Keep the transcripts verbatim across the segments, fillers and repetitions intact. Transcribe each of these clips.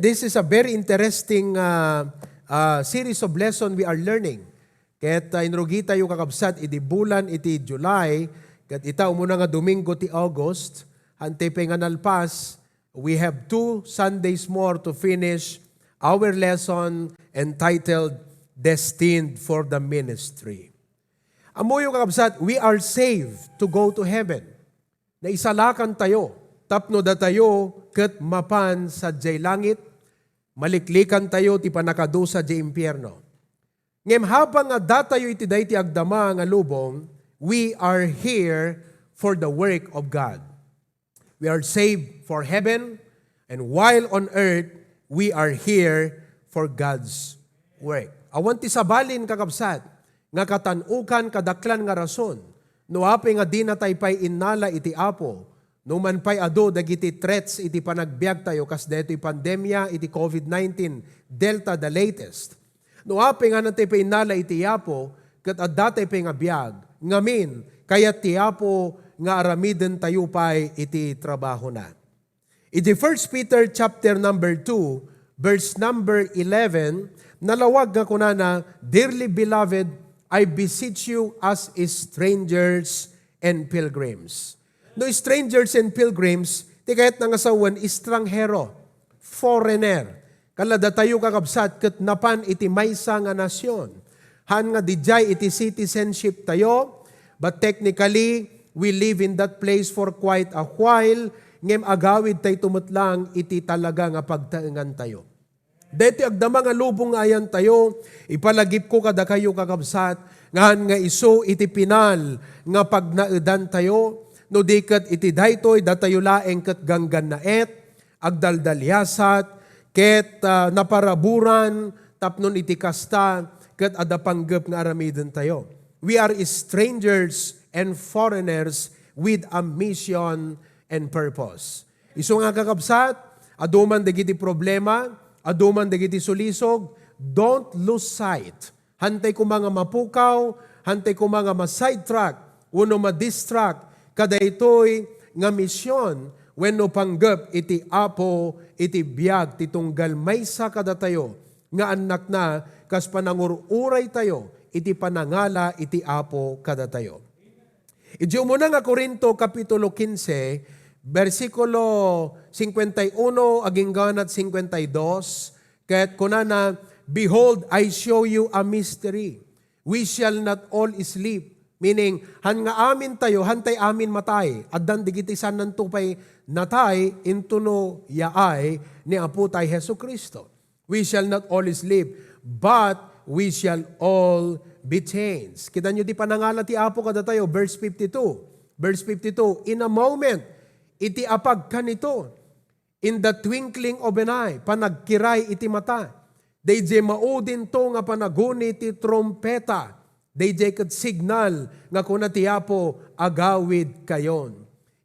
This is a very interesting uh, uh, series of lesson we are learning. Ket uh, inrugitayo, kakabsat, idi bulan iti July, ket ita umuna nga Domingo ti August, hantay pay nga nalpas, we have two Sundays more to finish our lesson entitled Destined for the Ministry. Ammoyo, kakabsat, we are saved to go to heaven. Naisalakantayo tapno datayo ket mapan sadiay langit, maliklikantayo ti pannakadusa diay impierno. Ngem habang nga datayo iti daytoy agdama nga lubong, we are here for the work of God. We are saved for heaven, and while on earth, we are here for God's work. Awan ti sabalin, kakabsat, nga katan-ukan kadaklan nga rason no apay nga dinatay pay innala iti Apo, no man pay adu dagiti threats iti panagbiagtayo, kas daytoy pandemia iti covid nineteen, Delta the latest. No apay nga natay pay innala iti Apo, ket adda tay pay nga biag, ngamin, kayat ti Apo nga aramidentayo pay iti trabahona. Iti First Peter chapter number two, verse number eleven, nalawag nga kunana, "Dearly beloved, I beseech you as strangers and pilgrims." No strangers and pilgrims, ti kayat na nga sawen, estranghero, foreigner. Kala datayo, kakabsat, ket napan iti maysa nga nasion. Haan nga didiay iti citizenship tayo, but technically, we live in that place for quite a while, ngem agawid tayto met lang iti talaga nga pagtaengan tayo. Daytoy agdama nga lubong nga ayantayo, ipalagipko kadakayo, kakabsat, nga haan nga isu iti pinal nga pagnaedantayo, no di ket iti daytoy, datayo laeng ket ganggannaet, agdaldaliasat, ket ah, naparaburan, tapnon iti kasta, ket adda panggep nga aramidentayo. We are strangers and foreigners with a mission and purpose. Isu nga, kakabsat, adu man dagiti problema, adu man dagiti sulisog, don't lose sight. Hantay koma nga mapukaw, hantay koma nga ma-sidetrack wenno ma-distract kadaytoy nga mision wenno panggep iti Apo iti biag ti tunggal maysa kadatayo nga annakna, kas panangur-uraytayo iti panangala iti Apo kadatayo. Iti umuna nga Corinto kapitulo quince, bersikulo cincuenta y uno agingganat cincuenta y dos, ket kunana, "Behold, I show you a mystery. We shall not all sleep." Meaning, han nga amin tayo, hantay amin matay. Addan digiti sananto pay natay, intuno yaay ni Apo tay Jesu-Cristo. "We shall not all sleep, but we shall all be changed." Kita nyo ti panangala ti Apo kadatayo, verse fifty-two. Verse fifty-two, "In a moment, iti apagkanito, in the twinkling of an eye," panagkiray iti mata, dayjay maudinto nga panaguni ti trumpeta, dayjay ket signal nga kuna ti Apo, "Agawidkayon."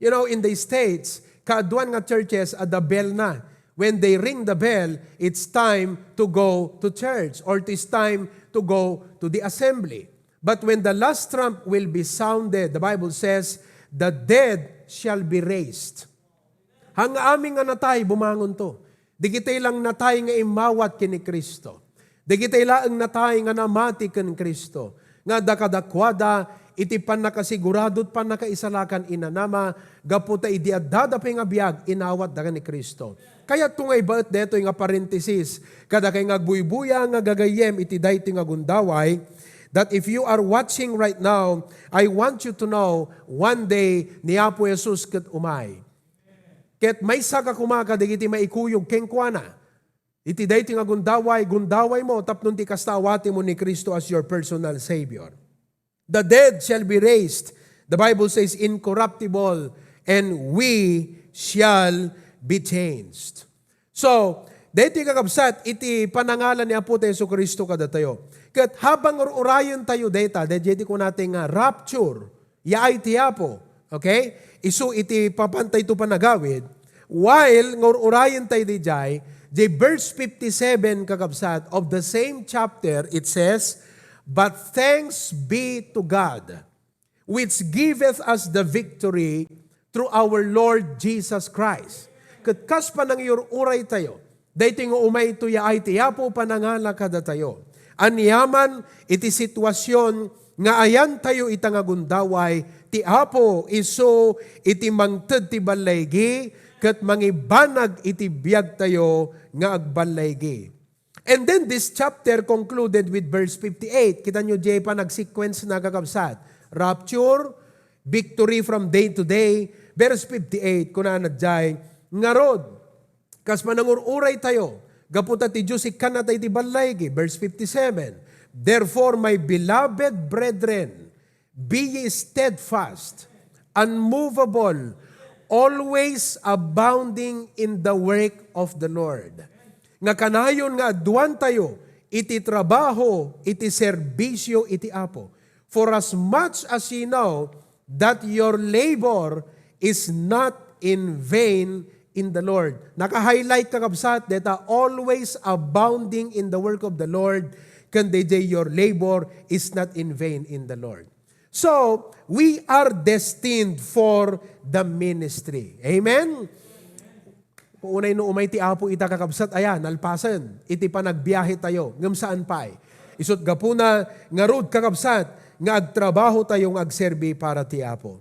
You know, in the States, kaaduan nga churches, adda bell na. When they ring the bell, it's time to go to church or it's time to go to the assembly. But when the last trump will be sounded, the Bible says, "The dead shall be raised." Hang amin nga natay, bumangonto. Dagiti lang natay nga immawat ken ni Cristo. Dagiti laeng natay nga namati ken Cristo. Nga adda kadakuada iti pannakasigurado, pannakaisalakan inanama, gapu ta idi addada pay nga biag, inawatda ken ni Cristo. Kayatko nga ibaet daytoy nga parenthesis, kadakay nga agbuybuya nga gagayyem iti daytoy nga gundaway, that if you are watching right now, I want you to know, one day, ni Apo Jesus ket umay. Ket maysa ka koma kadagiti maikuyog kenkuana. Iti daytoy nga gundaway, gundawaymo tapno ti kasta awatenmo ni Cristo as your personal Savior. "The dead shall be raised," the Bible says, "incorruptible, and we shall be changed." So, daytoy, kakabsat, iti panangala ni Apo tayo Jesu-Cristo kadatayo. Ket habang ur-urayen tayo dayta, dayjay ti kunatayo nga rapture, yaay ti Apo. Okay? Isu iti papantay to panagawid. While nga ur-urayen tayo dayjay, di verse fifty-seven, kakabsat, of the same chapter, it says, "But thanks be to God, which giveth us the victory through our Lord Jesus Christ." Ket kas panangyur-uray tayo, Daytoy nga umaytoy yaay ti Apo panangala kadatayo. Aniaman iti sitwasion nga ayantayo ita nga gundaway, ti Apo isu iti mangted ti ballaygi ket mangibanag iti biagtayo nga agballaygi. And then this chapter concluded with verse fifty-eight. Kita nyo, jay pa nag-sequence na, kakabsat. Rapture, victory from day to day. Verse fifty-eight, kunana jay, ngarud, kas manangur-uray tayo, gapu ta ti Diyos ikkannata iti ballaygi. Verse fifty-seven, "Therefore, my beloved brethren, be ye steadfast, unmovable, always abounding in the work of the Lord." Nga kanayon nga aduantayo iti trabaho, iti serbisyo iti Apo. For as much as ye know that your labor is not in vain in the Lord. Naka-highlight, kakabsat, deta always abounding in the work of the Lord, ken dayjay your labor is not in vain in the Lord. So, we are destined for the ministry. Amen? Unay no umay ti Apo ita, kakabsat, aya, nalpasen iti panagbiahe tayo, ngem saan pay. Isut' gapuna, ngarud, kakabsat, nga agtrabaho tayo nga agserbi para ti Apo.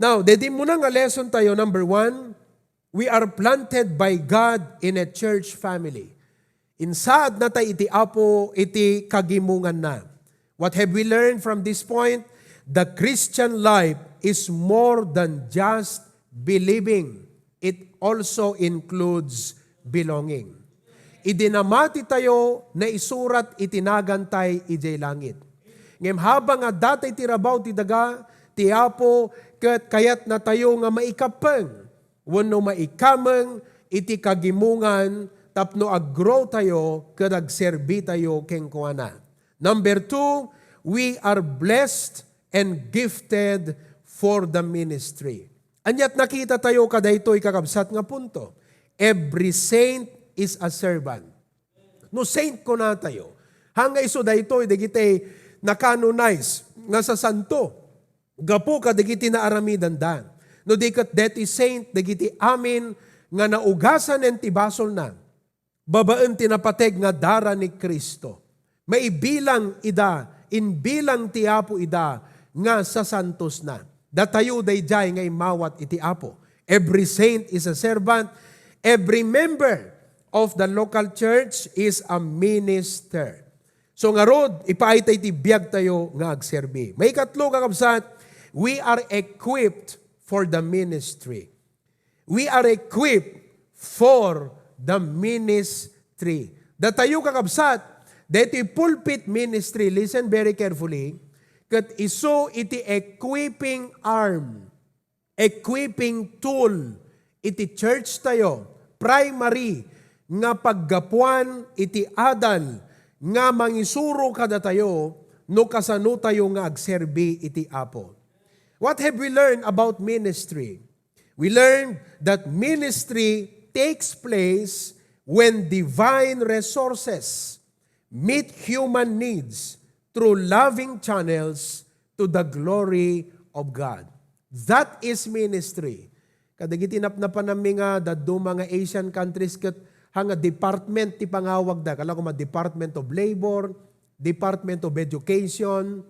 Now, daydi muna nga lesson tayo, number one, we are planted by God in a church family. Insaadna tayo iti Apo iti kagimonganna. What have we learned from this point? The Christian life is more than just believing. It also includes belonging. Idi namati tayo, naisurat iti nagantay idiay langit. Ngem habang adda tay ti rabaw ti daga, ti Apo, ket kayatna tayo nga maikappeng wenno maikameng iti kagimongan tapno ag-grow tayo ket agserbi tayo kenkuana. Number two, we are blessed and gifted for the ministry. Ania't nakita tayo kadaytoy, kakabsat, nga punto? Every saint is a servant. No saint kunatayo, hanga isu daytoy dagiti nakanonize nga sasanto gapu kadagiti naaramidanda. No di ket deti saint dagiti amin nga naugasanen ti basolna babaen ti napateg nga dara ni Cristo. Maibilang ida, imbilang ti Apo ida nga sasantosna. Datayo daydiay nga immawat iti Apo. Every saint is a servant. Every member of the local church is a minister. So ngarud, ipaay tay ti biag tayo nga agserbi. Maikatlo, kakabsat, we are equipped for the ministry. We are equipped for the ministry. Datayo, kakabsat, daytoy pulpit ministry, listen very carefully, ket isu iti equipping arm, equipping tool iti church tayo, primary nga paggapuan iti adal nga mangisuro kadatayo no kasano tayo nga agserbi iti Apo. What have we learned about ministry? We learned that ministry takes place when divine resources meet human needs through loving channels to the glory of God. That is ministry. Kadagiti napnapanami nga dadduma nga Asian countries ket ha nga department ti pangawagda. Kala ko ma Department of Labor, Department of Education,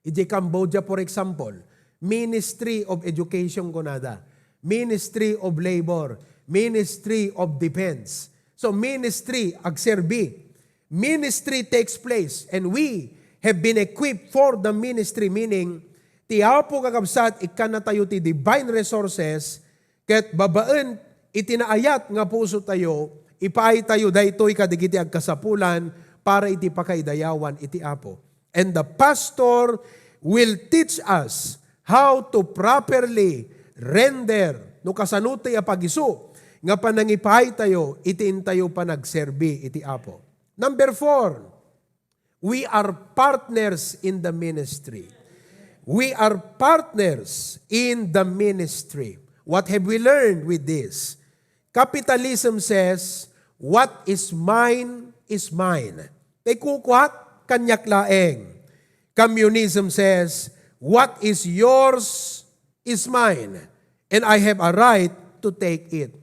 Idiay Cambodia, for example, Ministry of Education kunada, Ministry of Labor, Ministry of Defense. So ministry, agserbi. Ministry takes place and we have been equipped for the ministry, meaning, ti Apo, kakabsat, ikkannatayo ti divine resources ket babaen iti naayat nga puso tayo, ipaay tayo daytoy kadagiti agkasapulan para iti pakaidayawan iti Apo. And the pastor will teach us how to properly render, no kasano ti a pagisu nga panangipaay tayo iti intayo panagserbi iti Apo. Number four, we are partners in the ministry. We are partners in the ministry. What have we learned with this? Capitalism says, "What is mine is mine." Tay kukuak, kaniak laeng. Communism says, "What is yours is mine, and I have a right to take it."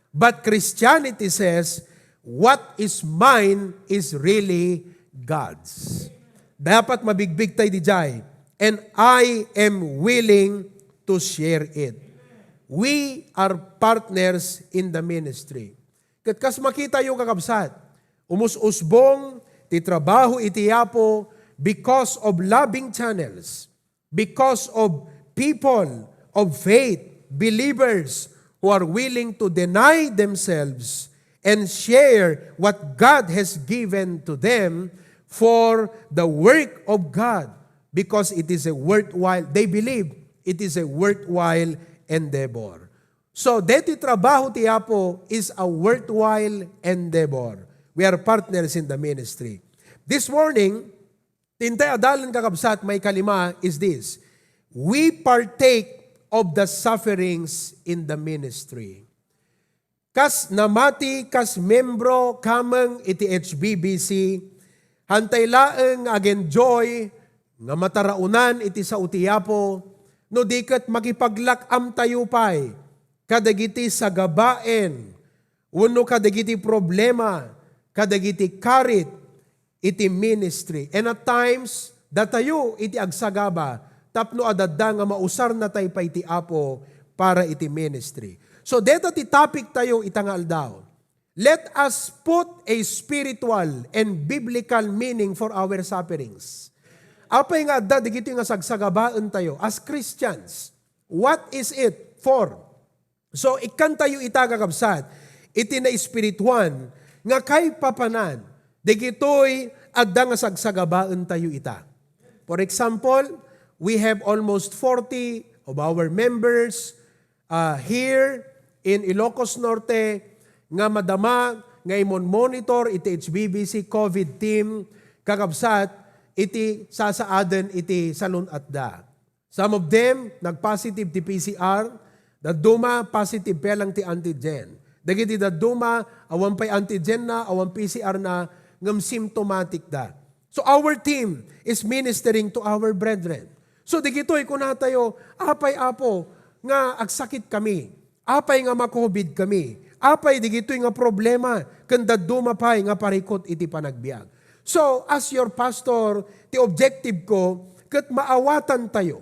But Christianity says, What is mine is really God's. Dapat mabigbig tayo dijay. And I am willing to share it. We are partners in the ministry. Ket kas makitayo, kakabsat, umus-usbong ti trabaho iti Apo because of loving channels, because of people of faith, believers who are willing to deny themselves and share what God has given to them for the work of God, because it is a worthwhile, they believe it is a worthwhile endeavor. So, deti trabaho ti Apo is a worthwhile endeavor. We are partners in the ministry. This morning, tintay a dalan, kakabsat, maikalima is this. We partake of the sufferings in the ministry. Kas namati, kas membro, kameng iti H B B C, hantay laeng nga ag-enjoy nga mataraonan iti sao ti Apo, no di ket makipaglak-amtayo pay kadagiti sagabaen wenno kadagiti problema, kadagiti karit iti ministry. And at times, datayo iti agsagaba tapno adda nga mausarnatay pay ti Apo para iti ministry. So, deta ti topic tayo ita nga aldaw. Let us put a spiritual and biblical meaning for our sufferings. Apay nga adda digitoy nga sagsagabaen tayo as Christians? What is it for? So, ikkantayo ita, kakabsat, iti naespirituan nga kaipapanan, digitoy adda nga sagsagabaentayo ita. For example, we have almost forty of our members, ah, here in Ilocos Norte nga madama nga imon-monitor iti H B B C COVID team, kakabsat, iti sasaaden iti salun-atda. Some of them nagpositive ti P C R, dadduma positive pay lang ti antigen. Dagiti dadduma, awan pay antigen na, awan P C R na, ngem symptomatic da. So our team is ministering to our brethren. So digitoy kunatayo, "Apay, Apo, nga agsakit kami? Apay nga ma-COVID kami? Apay digitoy nga problema ken dadduma pay nga parikut iti panagbiag?" So, as your pastor, ti objective ko ket maawatantayo,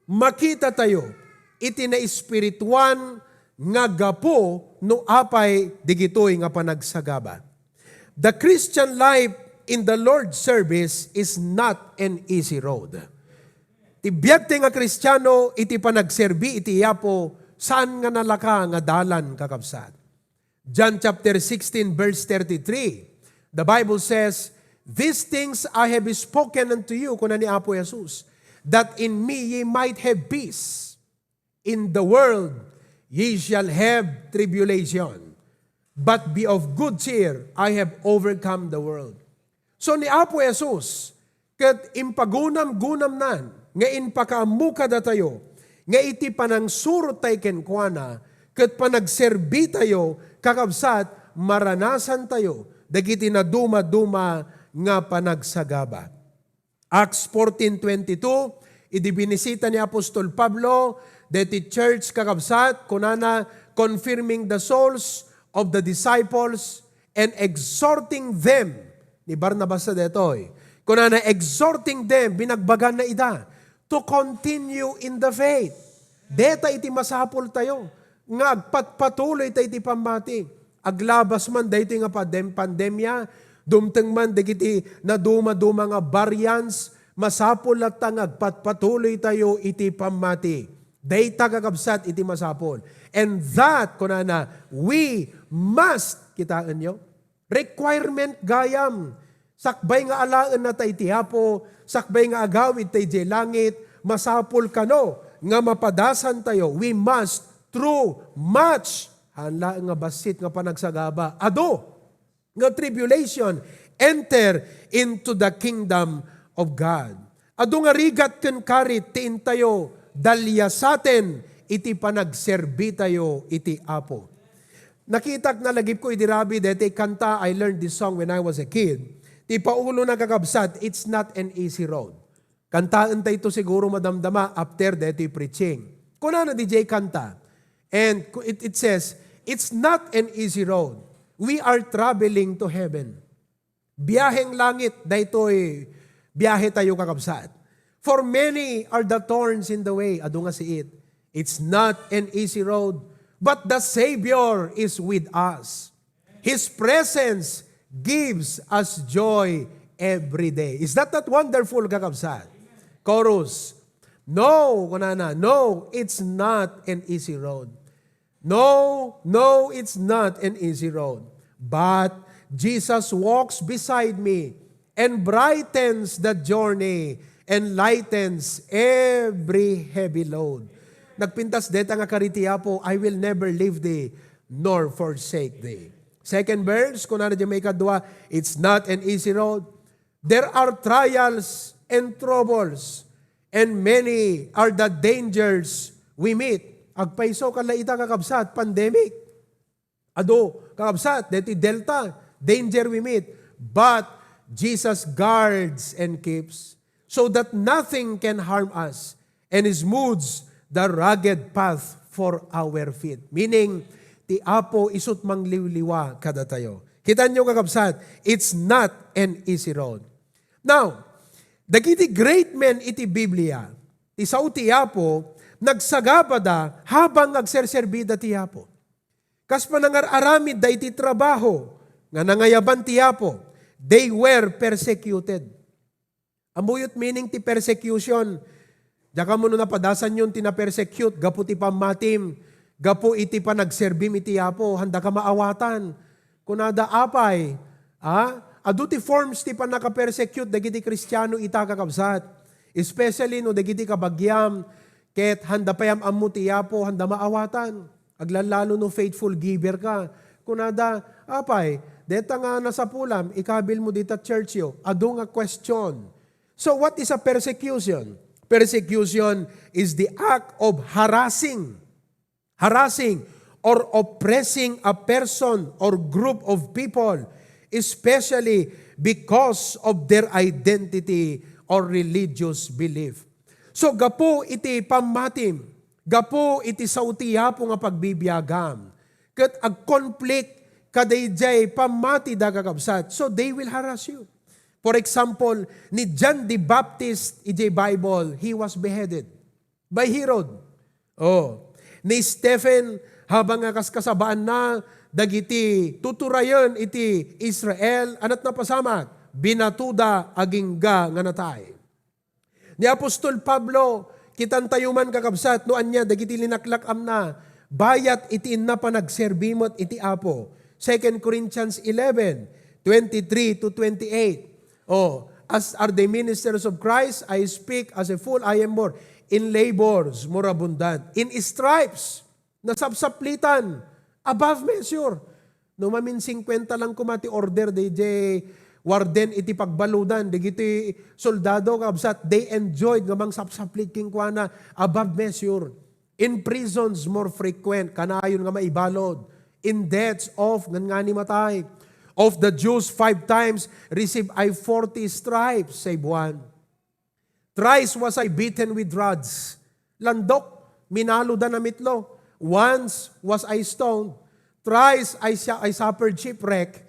makitatayo iti naespirituan nga gapu no apay digitoy nga panagsagaba. The Christian life in the Lord's service is not an easy road. Ti biagtayo nga Kristiano iti panagserbi iti Apo, saan nga nalaka nga dalan, kakabsat. John chapter sixteen, verse thirty-three, the Bible says, "These things I have spoken unto you," kuna ni Apo Jesus, "that in me ye might have peace. In the world ye shall have tribulation, but be of good cheer, I have overcome the world." So ni Apo Jesus, ket impagunam-gunamnan nga impakaammo kadatayo nga iti panangsurot tayo kenkuana ket panagserbi tayo, kakabsat, maranasan tayo dagiti naduma-duma nga panagsagaba. Acts fourteen twenty-two, idi binisita ni Apostol Pablo deti church, kakabsat, kunana, "Confirming the souls of the disciples and exhorting them," ni Barnabas sa detoy. Kunana, "Exhorting them," binagbaganna ida, "to continue in the faith." Deta iti masapul tayo nga agpatpatuloy tayo iti pammati. Aglabas man daytoy nga pandem-, pandemya, dumteng man dagiti naduma-duma nga variants, masapul latta nga agpatpatuloy tayo iti pammati. Dayta, kakabsat, iti masapul. And that, kunana, we must, kitaenyo, requirement gayam. Sakbay nga alaennata iti Apo, sakbay nga agawidta idiay langit, masapul kano nga mapadasantayo. We must, through much, haan laeng nga bassit nga panagsagaba, adu nga tribulation, enter into the kingdom of God. Adu nga rigat ken karit ti intayo daliasaten iti panagserbitayo iti Apo. Nakitak, nalagipko idi rabii daytoy kanta, I learned this song when I was a kid. Ti paulona, kakabsat, "It's not an easy road." Kantaentayto siguro madamdama after daytoy preaching. Kunana diay kanta, and ku-, it, it says, "It's not an easy road, We are traveling to heaven. Biaheng langit daytoy biahe tayo, kakabsat. For many are the thorns in the way. Adu nga siit. It's not an easy road, but the Savior is with us. His presence gives us joy every day. Is that not wonderful, kakabsat? Chorus. No, kunana, no, it's not an easy road. No, no, it's not an easy road. But Jesus walks beside me and brightens the journey and lightens every heavy load. Nagpintas deta nga kari ti Apo, "I will never leave thee nor forsake thee." Second verse, kunana diay maikadua, "It's not an easy road. There are trials and troubles, and many are the dangers we meet." Agpayso kala ita, kakabsat, pandemic. Adu, kakabsat, deti Delta, danger we meet. But Jesus guards and keeps so that nothing can harm us, and smooths the rugged path for our feet. Meaning, ti Apo isut mangliwliwa kadatayo. Kitanyo, kakabsat, it's not an easy road. Now, dagiti great men iti Biblia, ti sao ti Apo, nagsagabada habang agserserbida ti Apo. Kas panangar-aramidda iti trabaho nga nangayaban ti Apo, they were persecuted. Ammok meaning ti persecution? Diak ammo no napadasanyon ti na-persecute gapu ti pammatim, gapu iti panagserbim iti Apo, handaka maawatan. Kunada, "Apay, a, adu ti forms ti pannaka-persecute dagiti Kristiano ita, kakabsat. Especially no dagiti kabagiam, ket handa pay am-ammo ti Apo, handa maawatan." Aglallalo no faithful giver ka. Kunada, "Apay, deta nga nasapulam, ikabil mo dita church yo." Adu nga question. So what is a persecution? Persecution is the act of harassing, harassing or oppressing a person or group of people, especially because of their identity or religious belief. So, gapu iti pammatim, gapu iti sao ti Apo nga pagbibiagam, ket ag-conflict kadaydiay pammati, kakabsat. So, they will harass you. For example, ni John the Baptist, idiay Bible, he was beheaded by Herod. Oh, ni Stephen, habang nga kaskasabaanna dagiti tuturayen iti Israel, anat napasamak, binatoda agingga nga natay. Ni apostol Pablo, kitantayo man, kakabsat, no ania dagiti linaklak-amna, bayat iti inna panagserbi met iti Apo. Second Corinthians eleven, twenty-three to twenty-eight. Oh, as are the ministers of Christ, I speak as a fool, I am more. In labors, more abundant. In stripes, nasapsaplitan, above measure. No mamin singkwenta lang koma ti order daydiay warden iti pagbaludan, dagiti soldado, kabsat, they enjoyed nga mangsapsaplit kenkuana above measure. In prisons, more frequent, kanayon nga maibalud. In deaths, of, ngan-, ngani matay. Of the Jews, five times received I forty stripes, save one. Thrice was I beaten with rods. Landok, minalo da namitlo. Once was I stoned. Thrice I, sa- I suffered shipwreck.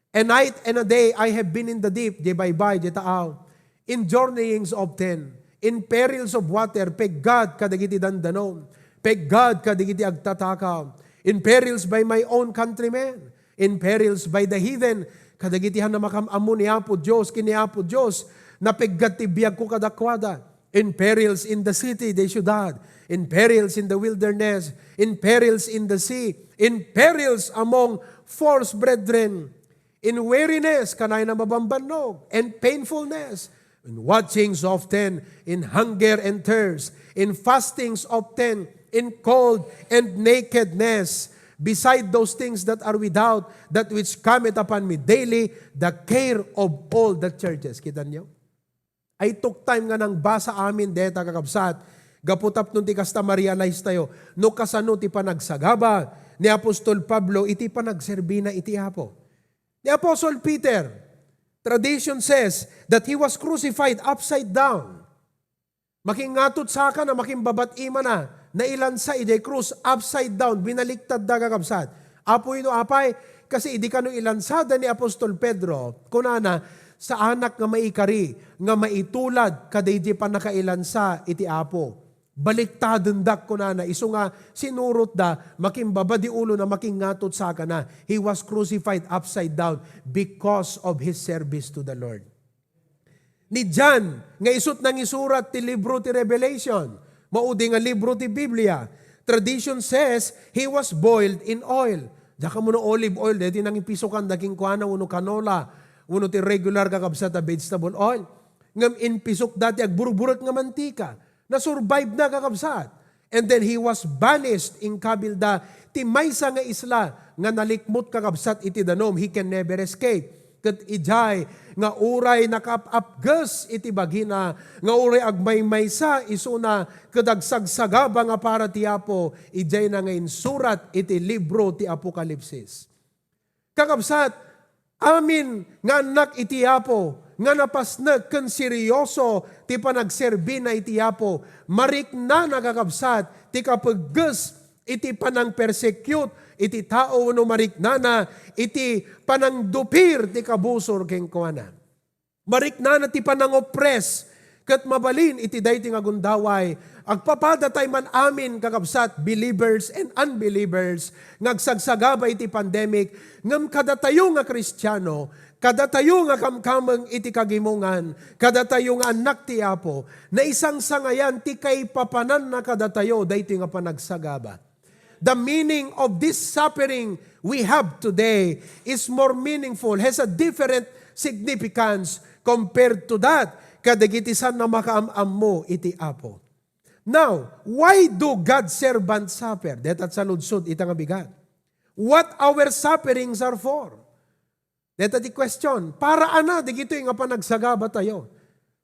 A night and a day I have been in the deep, diay baybay, diay taaw. In journeyings often, in perils of water, peggad kadagiti dandanom, peggad kadagiti agtatakaw, in perils by my own countrymen, in perils by the heathen, kadagiti han-, namakam-ammo ni Apo Dios, ken ni Apo Dios, napeggad ti biagko kadakuada, in perils in the city, the ciudad, in perils in the wilderness, in perils in the sea, in perils among false brethren, in weariness, kanayon a mabambannog, and painfulness, in watchings often, in hunger and thirst, in fastings often, in cold and nakedness. Beside those things that are without, that which cometh upon me daily, the care of all the churches. Kita niyo? I took time nga nangbasa amin deta, kakabsat, gapu tapno ti kasta ma-realize tayo no kasano ti panagsagaba ni Apostol Pablo iti panagserbina iti Apo. Ni Apostle Peter, tradition says that he was crucified upside down. Makingatot saka na, makimbabat imana, nailansa idiay krus upside down, binaliktad da, kakabsat. Apoy no apay, Kasi idi kano ilansada ni Apostol Pedro, kunana, "Saanak nga maikari, nga maitulad kadaydi pannakailansa iti Apo. Baliktadenda," kunana, isu nga sinurotda, makimbaba ti ulona, makingatot sakana. He was crucified upside down because of his service to the Lord. Ni John, nga isut nangisurat ti libro ti Revelation, maudi nga libro ti Biblia, tradition says he was boiled in oil. Diak ammo no olive oil, daytoy nangipisokan da kenkuana, wenno canola, wenno ti regular, kakabsat, a vegetable oil. Ngem impisokda ti agburburek nga mantika. Na-survive na, kakabsat. And then he was banished, inkabilda ti maysa nga isla nga nalikmut, kakabsat, iti danum. He can never escape. Ket idiay nga uray nakaap-apges iti bagina, nga uray agmaymaysa isuna ket agsagsagaba nga para ti Apo, idiayna nga insurat iti libro ti Apokalipsis. Kakabsat, amin nga annak iti Apo, nga napasnek ken serioso ti panagserbina iti Apo, mariknana, kakabsat, ti kapegges iti panangpersecute iti tao wenno mariknana iti panangdupir ti kabusor kenkuana. Mariknana ti panangoppress ket mabalin iti daytoy nga gundaway. Agpapadatay man amin, kakabsat, believers and unbelievers, nga agsagsagaba iti pandemic, ngem kadatayo nga Kristiano, kadatayo nga kamkameng iti kagimongan, kadatayo nga annak ti Apo, naisangsangayan ti kaipapananna kadatayo daytoy nga panagsagaba. The meaning of this suffering we have today is more meaningful, has a different significance compared to that kadagiti saan a makaam-ammo iti Apo. Now, why do God's servants suffer? Deta saludsod ita nga bigat. What our sufferings are for? Deta ti question, para ania dagitoy nga panagsagabatayo?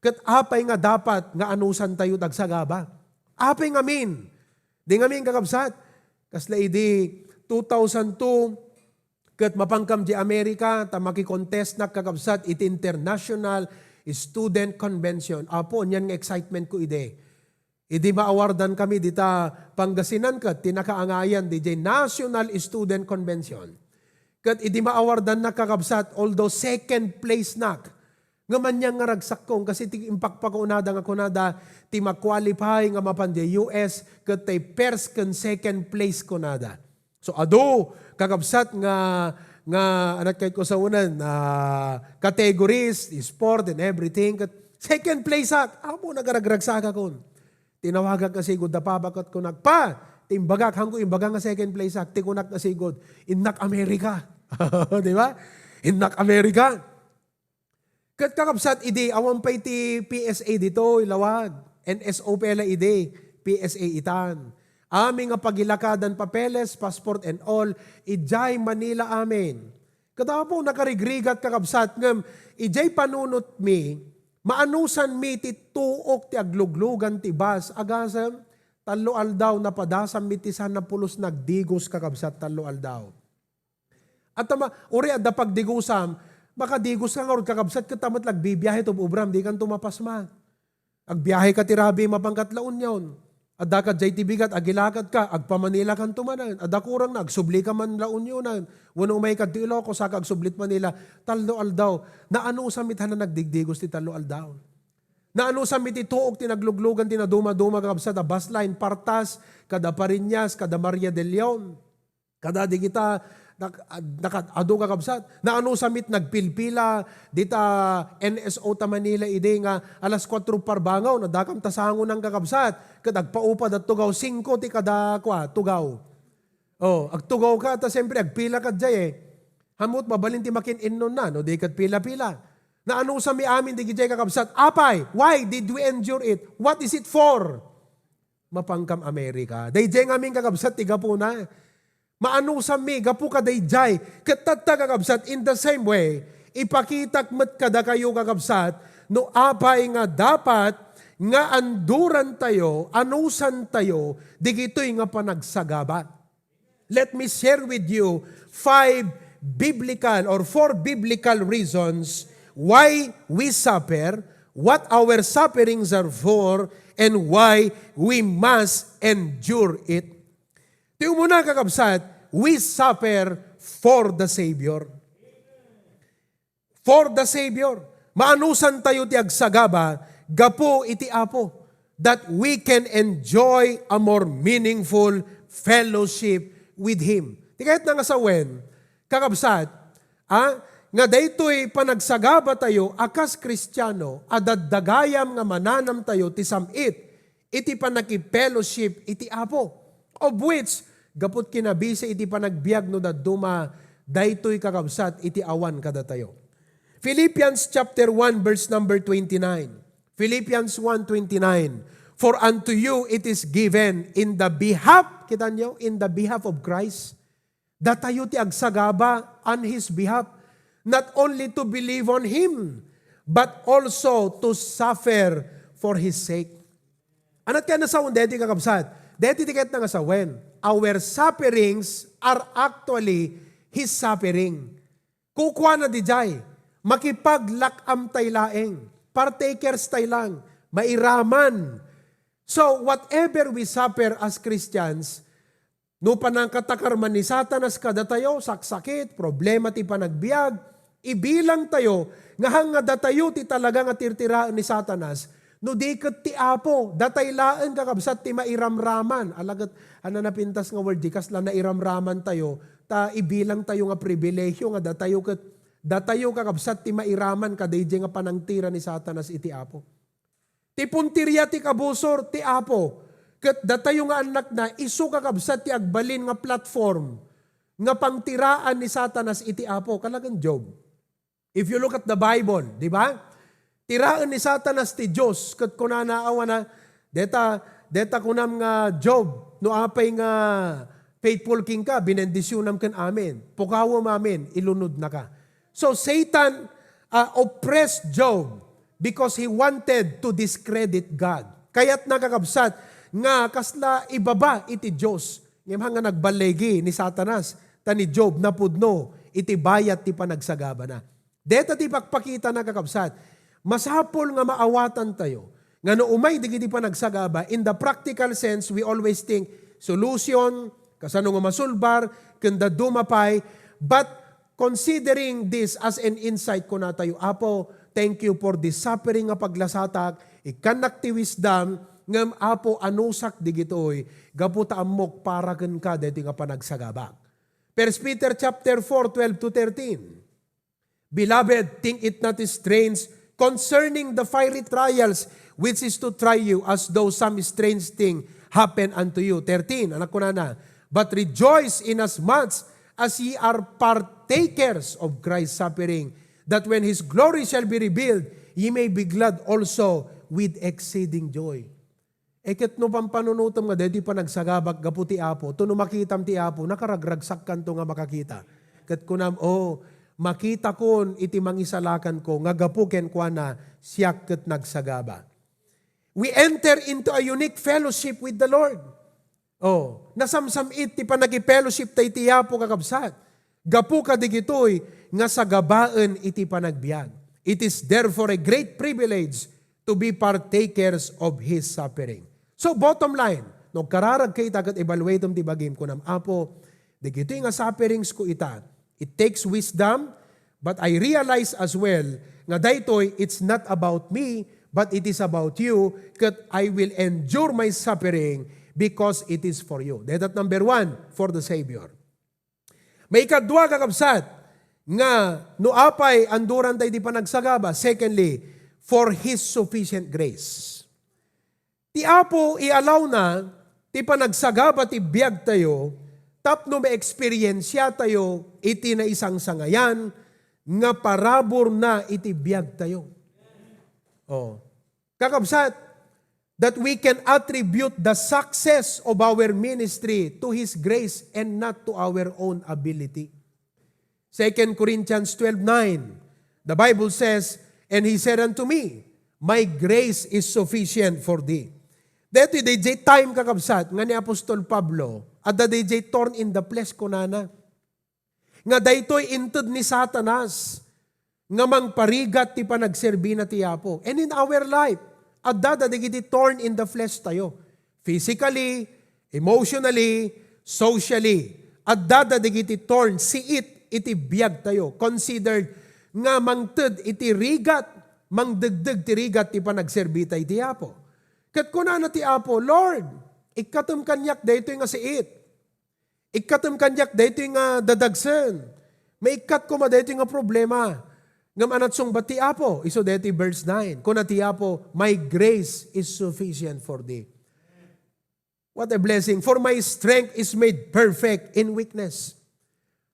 Ket apay nga dapat nga anusantayo ti agsagaba? Apay ngamin? Di ngamin, kakabsat, kasla idi two thousand two, ket mapankam di Amerika, ta makikontestnak, kakabsat, iti International Student Convention. Apo, anian nga excitement ko idi. Idi maawardan kami dita Pangasinan ket ti nakaangayan didiay National Student Convention. Ket idi maawardannak, kakabsat, although second place nak, ngem ania nga ragsakko, kasi ti impakpakunada nga kunada, ti ma-qualify nga mapan diay U S ket ti first ken second place kunada. So, adu, kakabsat, nga, nga, ania ti kayatko saonen, ah, categories, sport and everything. Ket second place ak, apo, nagaragragsakakon. Tinawagak nga sigud da papa ket kunak, "Pa, ti imbagak, haanko imbaga nga second place ak, ti kunak nga sigud, innak Amerika." Di ba? Innak Amerika. Ket kakabsat idi, awan pay ti P S A ditoy lawag. N S O pay la idi, P S A itan. Amin nga pagilakadan, papeles, passport and all, idiay Manila amin. Ket apo, nakarigrigat, kakabsat, ngem idiay panunotmi, maanusanmi ti tuok ti agluglugan ti bus, agasem, tallo aldaw, napadasanmi ti saan a pulos, nagdigos, kakabsat, tallo aldaw. At tama, uray adda pagdigosam, makadigos ka ngarud, kakabsat, ket ta met la agbibiahe ti ub-ubram, dikanto mapasma. Agbiahe ka ti rabii, mapan kat La Union. Adda ka diay ti bigat, agilakad ka, agpa-Manila kanto manen. Adda kurangna, agsubli ka man La Unionen. Wenno umay ka ti Ilocos, saka agsublit Manila. Tallo aldaw. Naanusam ita nga nagdigdigos ti tallo aldaw. Naanusam iti tuok ti nagluglugan ti nadumaduma, kakabsat, a bus line, partas, kada Pariñas, kada Maria de Leon. Kada dagita, nak-, ad-, nakad-adu, kakabsat. Naanusam it nagpilpila dita N S O ta Manila idi nga alas kuatro parbangon, adda kam ta sangonan, kakabsat. Ket agpaupad a tugaw, singko ti kada, kua, tugaw. Oh, agtugaw ka, ta siyempre, agpila ka diay, eh. Haanmo met mabalin ti makin-innonna, no, di ket pila-pila. Naanusam mi amin digidiay, kakabsat. Apay, why did we endure it? What is it for? Mapan kam Amerika. Daydiay ngamin, kakabsat, ti gapuna. Maanusanmi gapu kadaydiay. Ket tatta, kakabsat, in the same way, ipakitak met kadakayo, kakabsat, no apay nga dapat nga andurantayo, anusantayo, digitoy nga panagsagaba. Let me share with you five biblical or four biblical reasons why we suffer, what our sufferings are for, and why we must endure it. Ti umuna, kakabsat, we suffer for the Savior. For the Savior. Maanusan tayo ti agsagaba gapu iti Apo, that we can enjoy a more meaningful fellowship with Him. Ti kayatna nga sawen, kakabsat, a, nga daytoy panagsagaba tayo a kas Kristiano a daddagayam nga mananam tayo ti sam-it iti pannakifellowship iti Apo, of which, gapu ta kinabisi iti panagbiag no dadduma, daytoy kakabsat iti awan kadatayo. Philippians chapter one, verse number twenty-nine. Philippians one twenty-nine, "For unto you it is given in the behalf," kita niyo, "in the behalf of Christ." Datayo ti agsagaba on His behalf, not only to believe on Him, but also to suffer for His sake. Anat kaya nasawen deti, kakabsat? Deti ti kayatna nga sawen. Our sufferings are actually His suffering. Kukuana dijay, makipaglak-am tay laeng, partakers tay lang, mairaman. So, whatever we suffer as Christians, no panangkatakar man ni Satanas kadatayo, saksakit, problema ti panagbiag, ibilangtayo nga hangga datayo ti talaga nga tirtiraen ni Satanas, no di ket ti Apo, datay laeng kakabsat ti mairamraman. Ala ket, ania napintas nga word di kasla nairamraman tayo, ta ibilangtayo nga pribilehiyo nga datayo ket, datayo kakabsat ti mairaman kadaydiay nga panangtira ni Satanas iti Apo. Ti puntiria ti kabusor ti Apo, ket datayo nga annakna, isu kakabsat ti agbalin nga platform nga pangtiraan ni Satanas iti Apo, kalagan Job. If you look at the Bible, di ba? Tiraen ni Satanas ti Dios, ket kunana, awana, deta, deta kunam nga Job, no apay nga faithful kenka, binendisionam ken amin. Pukawem amin, ilunodnaka. So Satan, uh, oppressed Job because he wanted to discredit God. Kayatna, kakabsat, nga kasla ibaba iti Dios. Ngem hangga nagballigi ni Satanas, ta ni Job napudno iti bayat ti panagsagabana. Deta ti pakpakitana, kakabsat. Masapul nga maawatantayo nga no umay dagiti panagsagaba, in the practical sense, we always think solution, kasano nga masulbar, ken dadduma pay. But considering this as an insight, kunatayo, "Apo, thank you for this suffering nga paglasatak. Ikkannak ti wisdom, ngem, Apo, anusak digitoy, gapu ta ammok para kenka daytoy nga panagsagabak." First Peter chapter four, twelve to thirteen. "Beloved, think it not strange concerning the fiery trials which is to try you, as though some strange thing happen unto you." Thirteen, anat kunana, "But rejoice inasmuch as ye are partakers of Christ's suffering, that when his glory shall be revealed, ye may be glad also with exceeding joy." E ket no pampanunotem nga daytoy panagsagabak gapu ti Apo, to no makitam ti Apo, nakaragragsakkanto nga makakita. Ket kunam, "O, makitakon iti mangisalakanko nga gapu kenkuana, siak ket nagsagaba." We enter into a unique fellowship with the Lord. O, nasamsam-it ti pannakifellowship ta iti Apo, kakabsat. Gapu kadagitoy nga sagabaen iti panagbiag. It is therefore a great privilege to be partakers of His suffering. So, bottom line, no agkararagka ita ket evaluatem ti bagim, kunam, "Apo, dagitoy nga sufferings ko ita, it takes wisdom, but I realize as well nga daytoy, it's not about me, but it is about you, ket I will endure my suffering because it is for you." Daytat number one, for the Savior. Maikadua, kakabsat, nga no apay anduranta iti panagsagaba, secondly, for His sufficient grace. Ti Apo, ialawna ti panagsagaba ti biagtayo tapno maeksperiensiatayo iti naisangsangayan nga paraburna iti biagtayo. Oh. Kakabsat, that we can attribute the success of our ministry to His grace and not to our own ability. Second Corinthians twelve nine, the Bible says, "And he said unto me, my grace is sufficient for thee." Daytoy, dayjay time, kakabsat, nga ni Apostol Pablo, adda dayjay thorn in the flesh, kunana. Nga daytoy inted ni Satanas nga mangparigat ti panagserbina ti Apo. And in our life, adda dagiti thorn in the flesh tayo. Physically, emotionally, socially, Adda dagiti thorn, siit iti biagtayo. Considered nga mangted iti rigat, mangdegdeg ti rigat ti panagserbita iti Apo. Ket kunana ti Apo, "Lord, ikkatem kaniak daytoy nga siit. Ikkatem kaniak daytoy nga dadagsen. Maikkat koma daytoy nga problema." Ngem ania ti sungbat ti Apo? Isu daytoy verse nine. Kuna ti Apo, "My grace is sufficient for thee." What a blessing. "For my strength is made perfect in weakness."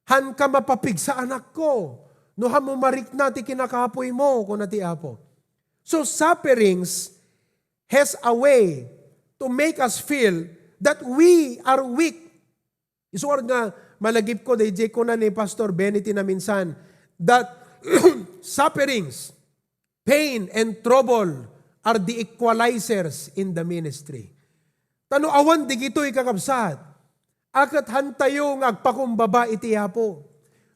Hanka mapapigsa, anakko, no hanmo marikna ti kinakapuymo, kuna ti Apo. So, sufferings has a way to make us feel that we are weak. Isuar nga malagipko dayjay kuna ni Pastor Benny ti naminsan, that sufferings, pain, and trouble are the equalizers in the ministry. Ta no awan digitoy, kakabsat, a ket hantayo nga agpakumbaba iti Apo.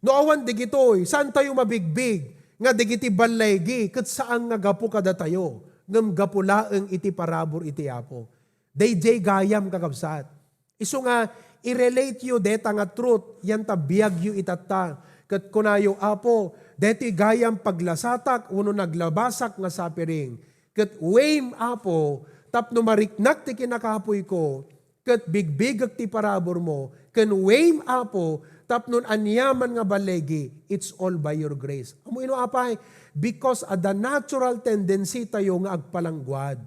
No awan digitoy, saantayo mabigbig nga dagiti balligi ket saan nga gapu kadatayo, ngem gapu laeng iti parabur iti Apo. Dayjay gayam, kakabsat. Isu nga, i-relate yo deta nga truth, yan ta biag yo itatta. Ket kunayo, "Apo, detoy gayam paglasatak wenno naglabasak nga suffering. Ket uwem, Apo, tapno mariknak ti kinakapuyko, ket bigbigek ti paraburmo, ken uwem, Apo, tapno aniaman nga balligi, it's all by your grace." Ammoyo no apay? Because adda natural tendency tayo nga agpalangguad.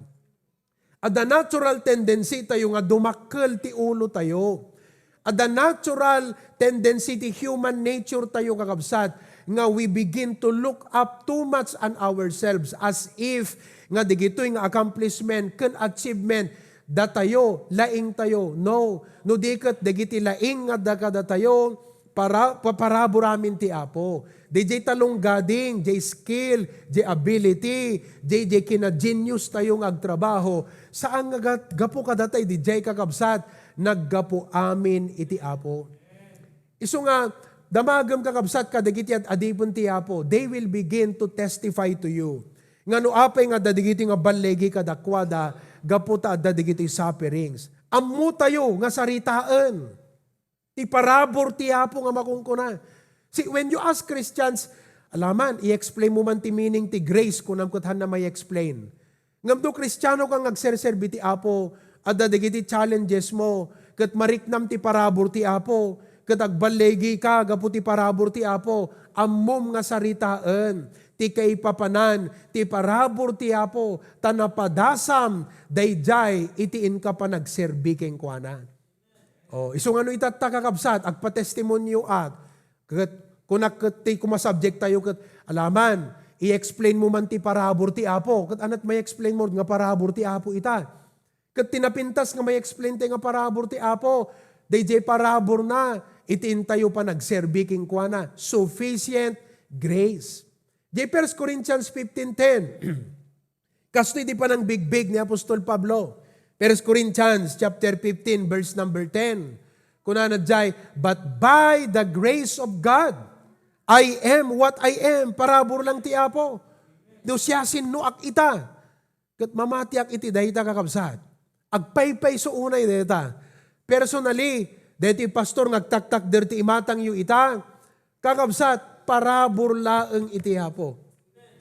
Adda natural tendency tayo nga dumakkel ti ulo tayo. Adda natural tendency ti human nature tayo, kakabsat, nga we begin to look up too much on ourselves, as if nga digitoy nga accomplishment ken achievement datayo, laing tayo. No, no di ket dagiti laing nga da-, kadatayo, para, paparaburamin ti Apo. Di jay talonggading, jay skill, jay ability, jay, jay kina-genius tayo nga agtrabaho. Saan nga gat-, gapu kadatay di jay, kakabsat, naggapu amin iti Apo. Isu nga, damagem, kakabsat, kadagiti ad-, adipen ti Apo, they will begin to testify to you. Nga no apay nga adda digiti nga balligi kadakuada, gapu ta adda digiti sufferings. Ammo tayo nga saritaen ti parabur ti Apo nga makunkuna. See, when you ask Christians, "Alaman, i-explain mo man ti meaning ti grace," kunam ket, "Hanna may explain." Ngem no Kristiano ka nga agserserbi ti Apo, adda dagiti challenges mo, ket mariknam ti parabur ti Apo, ket agballigi ka gapu ti parabur ti Apo, ammom nga saritaen ti kaipapanan ti parabur ti Apo, ta napadasam daydiay iti inka panagserbi kenkuana. Oh, isu nga no itatta, kakabsat, agpatestimonioak. Ket kunak ket ti koma subject tayo ket, "Alaman, i-explain mo man ti parabur ti Apo." Ket anat may explain mo nga parabur ti Apo ita. Ket ti napintas nga may explain tayo nga parabur ti Apo, daydiay paraburna iti intayo panagserbi kenkuana. Sufficient grace. Di First Corinthians fifteen ten. Kastoy ti panangbigbig ni Apostol Pablo. First Corinthians chapter fifteen, verse number ten. Kunana jay, "But by the grace of God, I am what I am." Parabur lang ti Apo. No siya, sinnoak ita? Ket mamatiak iti dayta, kakabsat. Agpaypayso unay dayta. Personally, daytoy pastor nga agtaktakder ti imatangyo ita, kakabsat, parabur laeng iti Apo.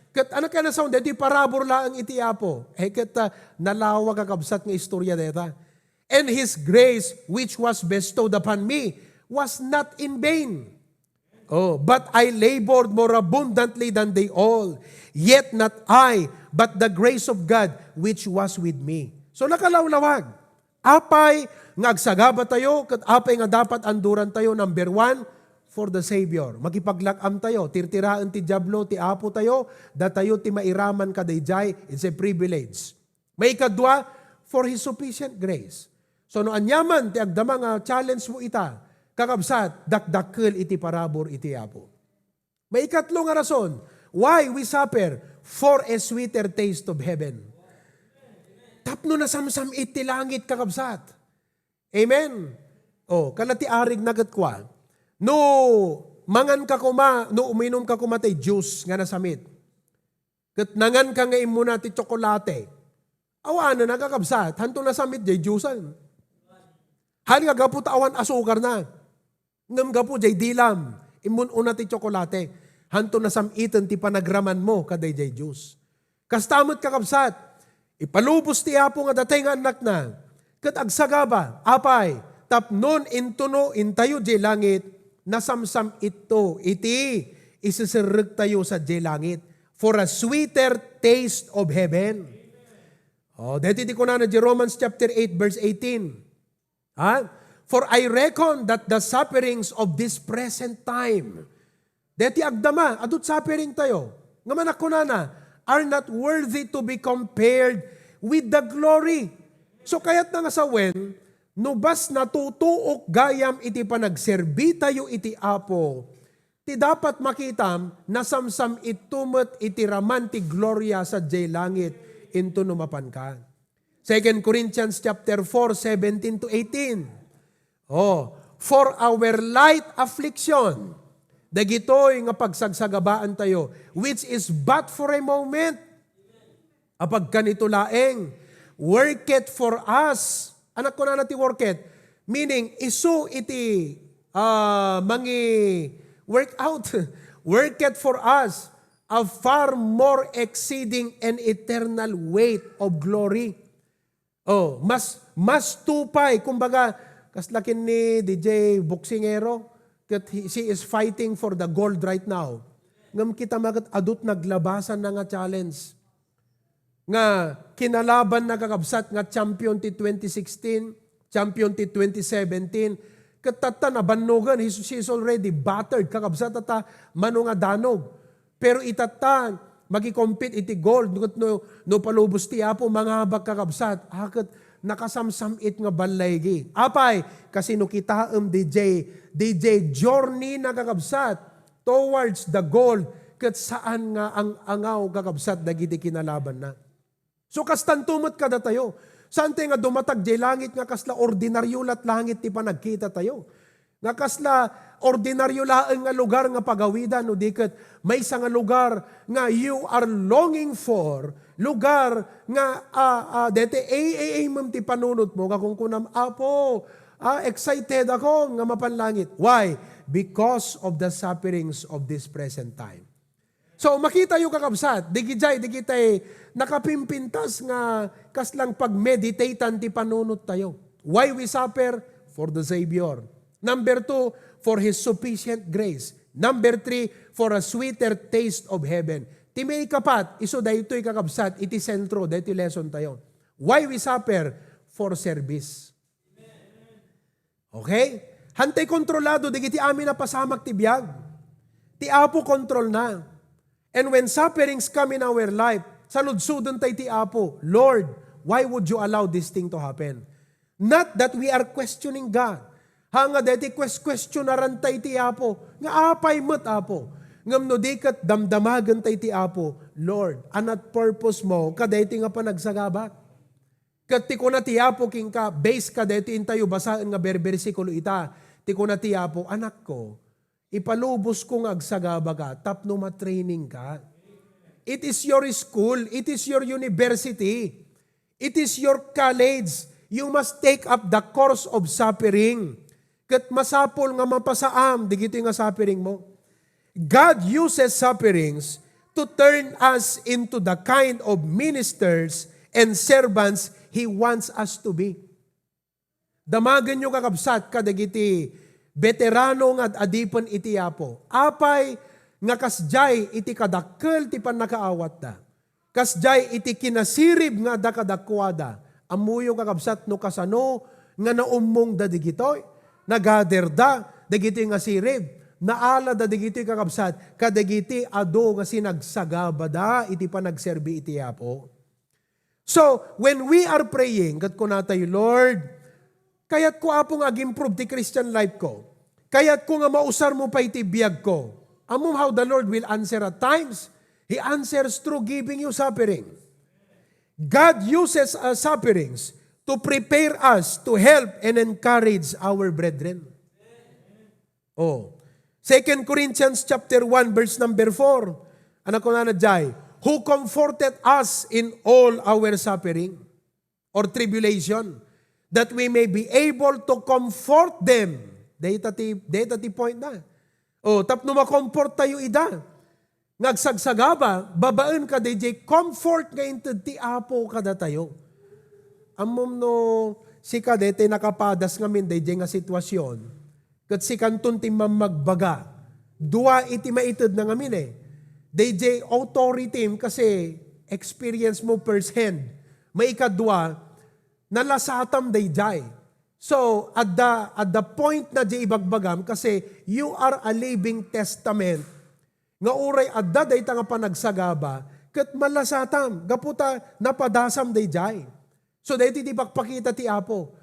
Ket ano kaya nasaon daytoy parabur laeng iti Apo? Eh, ket, ah, nalawa, kakabsat, nga istorya dayta. "And his grace which was bestowed upon me was not in vain. Oh, but I labored more abundantly than they all. Yet not I, but the grace of God which was with me." So, nakalawlawag. Apay nga agsagaba tayo, ket apay nga dapat anduran tayo? Number one, for the Savior. Makipaglak-am tayo, tirtiraen ti Diablo ti Apo tayo, datayo ti mairaman kadaydiay, it's a privilege. Maikadua, for His sufficient grace. So, no aniaman ti agdama nga challenge mo ita, kakabsat, dakdakkel iti parabur iti Apo. Maikatlo nga rason, why we suffer, for a sweeter taste of heaven. Tapno nasamsam-it ti langit, kakabsat. Amen. Oh, kana ti arig na ket kua. No mangan ka koma, no uminom ka koma tay juice nga nasamit. Ket nangan ka nga immuna ti tsokolate. Awanen a, kakabsat, hanto nasamit jay juice-an. Han nga gapu ta awan asukar na. Ngem gapu jay dilam, immun-una ti tsokolate, hanto nasam-iten ti panagramanmo kadayjay Dios. Kasta met, kakabsat, ipalubos ti Apo nga datay nga annakna, ket agsagaba, apay, tapnon intuno intayo jay langit, nasamsam-itto iti iseserrektayo sadiay langit, for a sweeter taste of heaven. Oh, deti ti kunana di Romans chapter eight, verse eighteen. Ha? For I reckon that the sufferings of this present time, deti agdama, adut suffering tayo. Nga man kunana, are not worthy to be compared with the glory. So, kayat na nga sawen, no bas natutuok gayam iti panagserbi tayo iti Apo, ti dapat makitam, nasamsam-itto met iti raman ti gloria sadiay langit, inton no mapanka. Second Corinthians chapter four, seventeen to eighteen. Oh, for our light affliction, dagitoy nga pagsagsagabaan tayo, which is but for a moment. Apagkanito laeng, work it for us. Anak ko na ti work it. Meaning, isu iti ah, mangi work out. Work it for us a far more exceeding and eternal weight of glory. Oh, mas, mas tupay. Kumbaga, kasla ken ni D J Boxingero, ket he, she is fighting for the gold right now. Ngem kita maket adut naglabasan na nga challenge. Nga kinalaban na, kakabsat, nga champion ti twenty sixteen, champion ti twenty seventeen. Ket tatta nabannogen, he's, she's already battered, kakabsat, tatta mano nga danog. Pero itatta, makikompete iti gold, ket no, no palubos ti Apo, mangabak, kakabsat. Ah, ket nakasamsam-it nga ballaygi. Apay, kasino kitaem, D J, D J journey na, kakabsat, towards the goal, ket saan nga ang-angaw, kakabsat, dagiti kinalabanna. So, kastanto met kadatayo. Saan tayo nga dumatag jay langit nga kasla ordinaryo lat langit ti panagkita tayo? Nga kasla ordinaryo laeng nga lugar nga pagawidan, no di ket maysa nga lugar nga you are longing for, lugar nga, ah, ah, dete, ay, ay, ay, mem ti panunot mo, nga kunkunam, "Apo, ah, excited ako nga mapan langit." Why? Because of the sufferings of this present time. So, makita yo, kakabsat, digijay, digitay nakapimpintas nga kaslang pagmeditatean ti panunot tayo. Why we suffer? For the Savior. Number two, for His sufficient grace. Number three, for a sweeter taste of heaven. Ti maikapat, isu daytoy, kakabsat, iti sentro, daytoy lesson tayo. Why we suffer? For service. Okay? Hantay kontrolado dagiti amin a pasamak ti biag. Ti Apo kontrolna. And when sufferings come in our life, saludsoden tay ti Apo, "Lord, why would you allow this thing to happen?" Not that we are questioning God. Ha nga deti quest-, questionaran tay ti Apo. Nga apay met, Apo? Ngem no di ket damdamagen tay ti Apo, "Lord, anat purpose mo kadaytoy nga panagsagabak?" Ket ti kuna ti Apo kenka, base kadaytoy intayo basaen nga berbersikulo ita, ti kuna ti Apo, "Anakko, ipalubosko nga agsagabaka tapno matraining ka." It is your school, it is your university, it is your college. You must take up the course of suffering. Ket masapul nga mapasaam dagitoy nga suffering mo. God uses sufferings to turn us into the kind of ministers and servants He wants us to be. Damagenyo, kakabsat, kadagiti veterano nga ad-adipen iti Apo. Apay nga kasdiay iti kadakkel ti pannakaawatda. Kasdiay iti kinasirib nga adda kadakuada, ammoyo, kakabsat, no kasano nga naummongda digitoy, nagaderda dagitoy nga sirib, naalada dagitoy, kakabsat, kadagiti adu nga sinagsagabada iti panagserbi iti Apo. So, when we are praying, ket kunatayo, "Lord, kayatko, Apo, nga ag-improve ti Christian life ko. Kayatko nga mausar mo pay ti biag ko." Ammom how the Lord will answer at times? He answers through giving you suffering. God uses our sufferings to prepare us to help and encourage our brethren. Oh. Second Corinthians chapter one, verse number four. Ano kunana jay? "Who comforted us in all our suffering or tribulation, that we may be able to comfort them Dayta ti, dayta ti point na. O, tapno makomporttayo ida. Nga agsagsagaba, babaen kadaydiay comfort nga inted ti Apo kadatayo. Ammom no sika daytoy nakapadas ngamin daydiay nga sitwasyon, ket sikanton ti mammagbaga. Dua iti maitedna ngamin eh. Daydiay authority kasi experience mo first hand. Maikadua, nalasatam daydiay. So, at the, at the point na di ibagbagam, kasi you are a living testament nga uray adda dayta nga panagsagaba, ket malasatam, gapu ta napadasam daydiay. So, daytoy ti pakpakita ti Apo.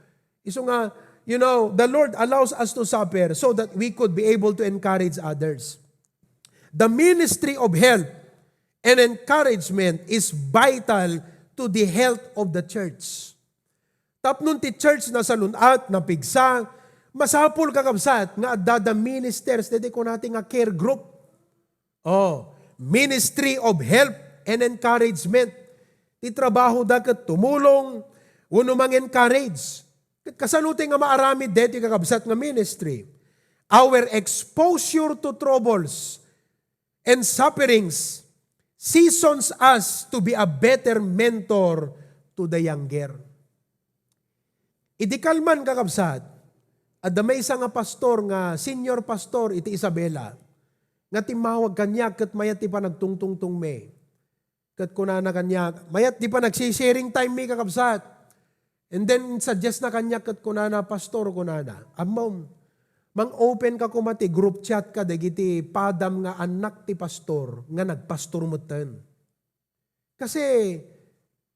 Isu nga, you know, the Lord allows us to suffer so that we could be able to encourage others. The ministry of help and encouragement is vital to the health of the church. Tapno ti church nasalun-at, napigsa, masapul, kakabsat, nga adda da ministers, daydi kunati nga care group. Oh, ministry of help and encouragement. Ti trabaho da ket tumulong, wenno mang-encourage. Ket kasano ti nga maaramid deti, kakabsat, nga ministry? Our exposure to troubles and sufferings seasons us to be a better mentor to the younger. Idi kalman, kakabsat, adda maysa nga pastor nga senior pastor iti Isabela nga timmawag kaniak ket mayat ti panagtungtungtongmi. Ket kunana kaniak, mayat ti panagsisharing time mi, kakabsat. And then, suggest na kaniak ket kunana, "Pastor," kunana, "ammom, mang-open ka koma ti group chat kadagiti padam nga annak ti pastor nga nagpastor metten. Kasi,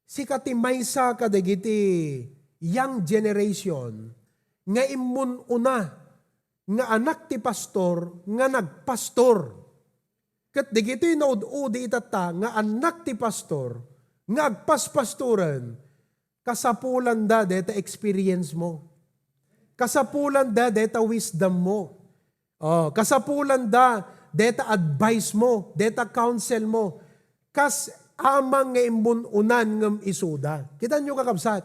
sika ti maysa kadagiti young generation nga immun-una nga anak ti pastor nga nagpastor." Ket dagitoy naud-udi itatta nga annak ti pastor nga agpaspastoren, kasapulanda deta experience mo. Kasapulanda deta wisdom mo. Oh, kasapulanda deta advice mo, deta counsel mo. Kas amang nga immun-unan ngem isuda. Kitanyo, kakabsat?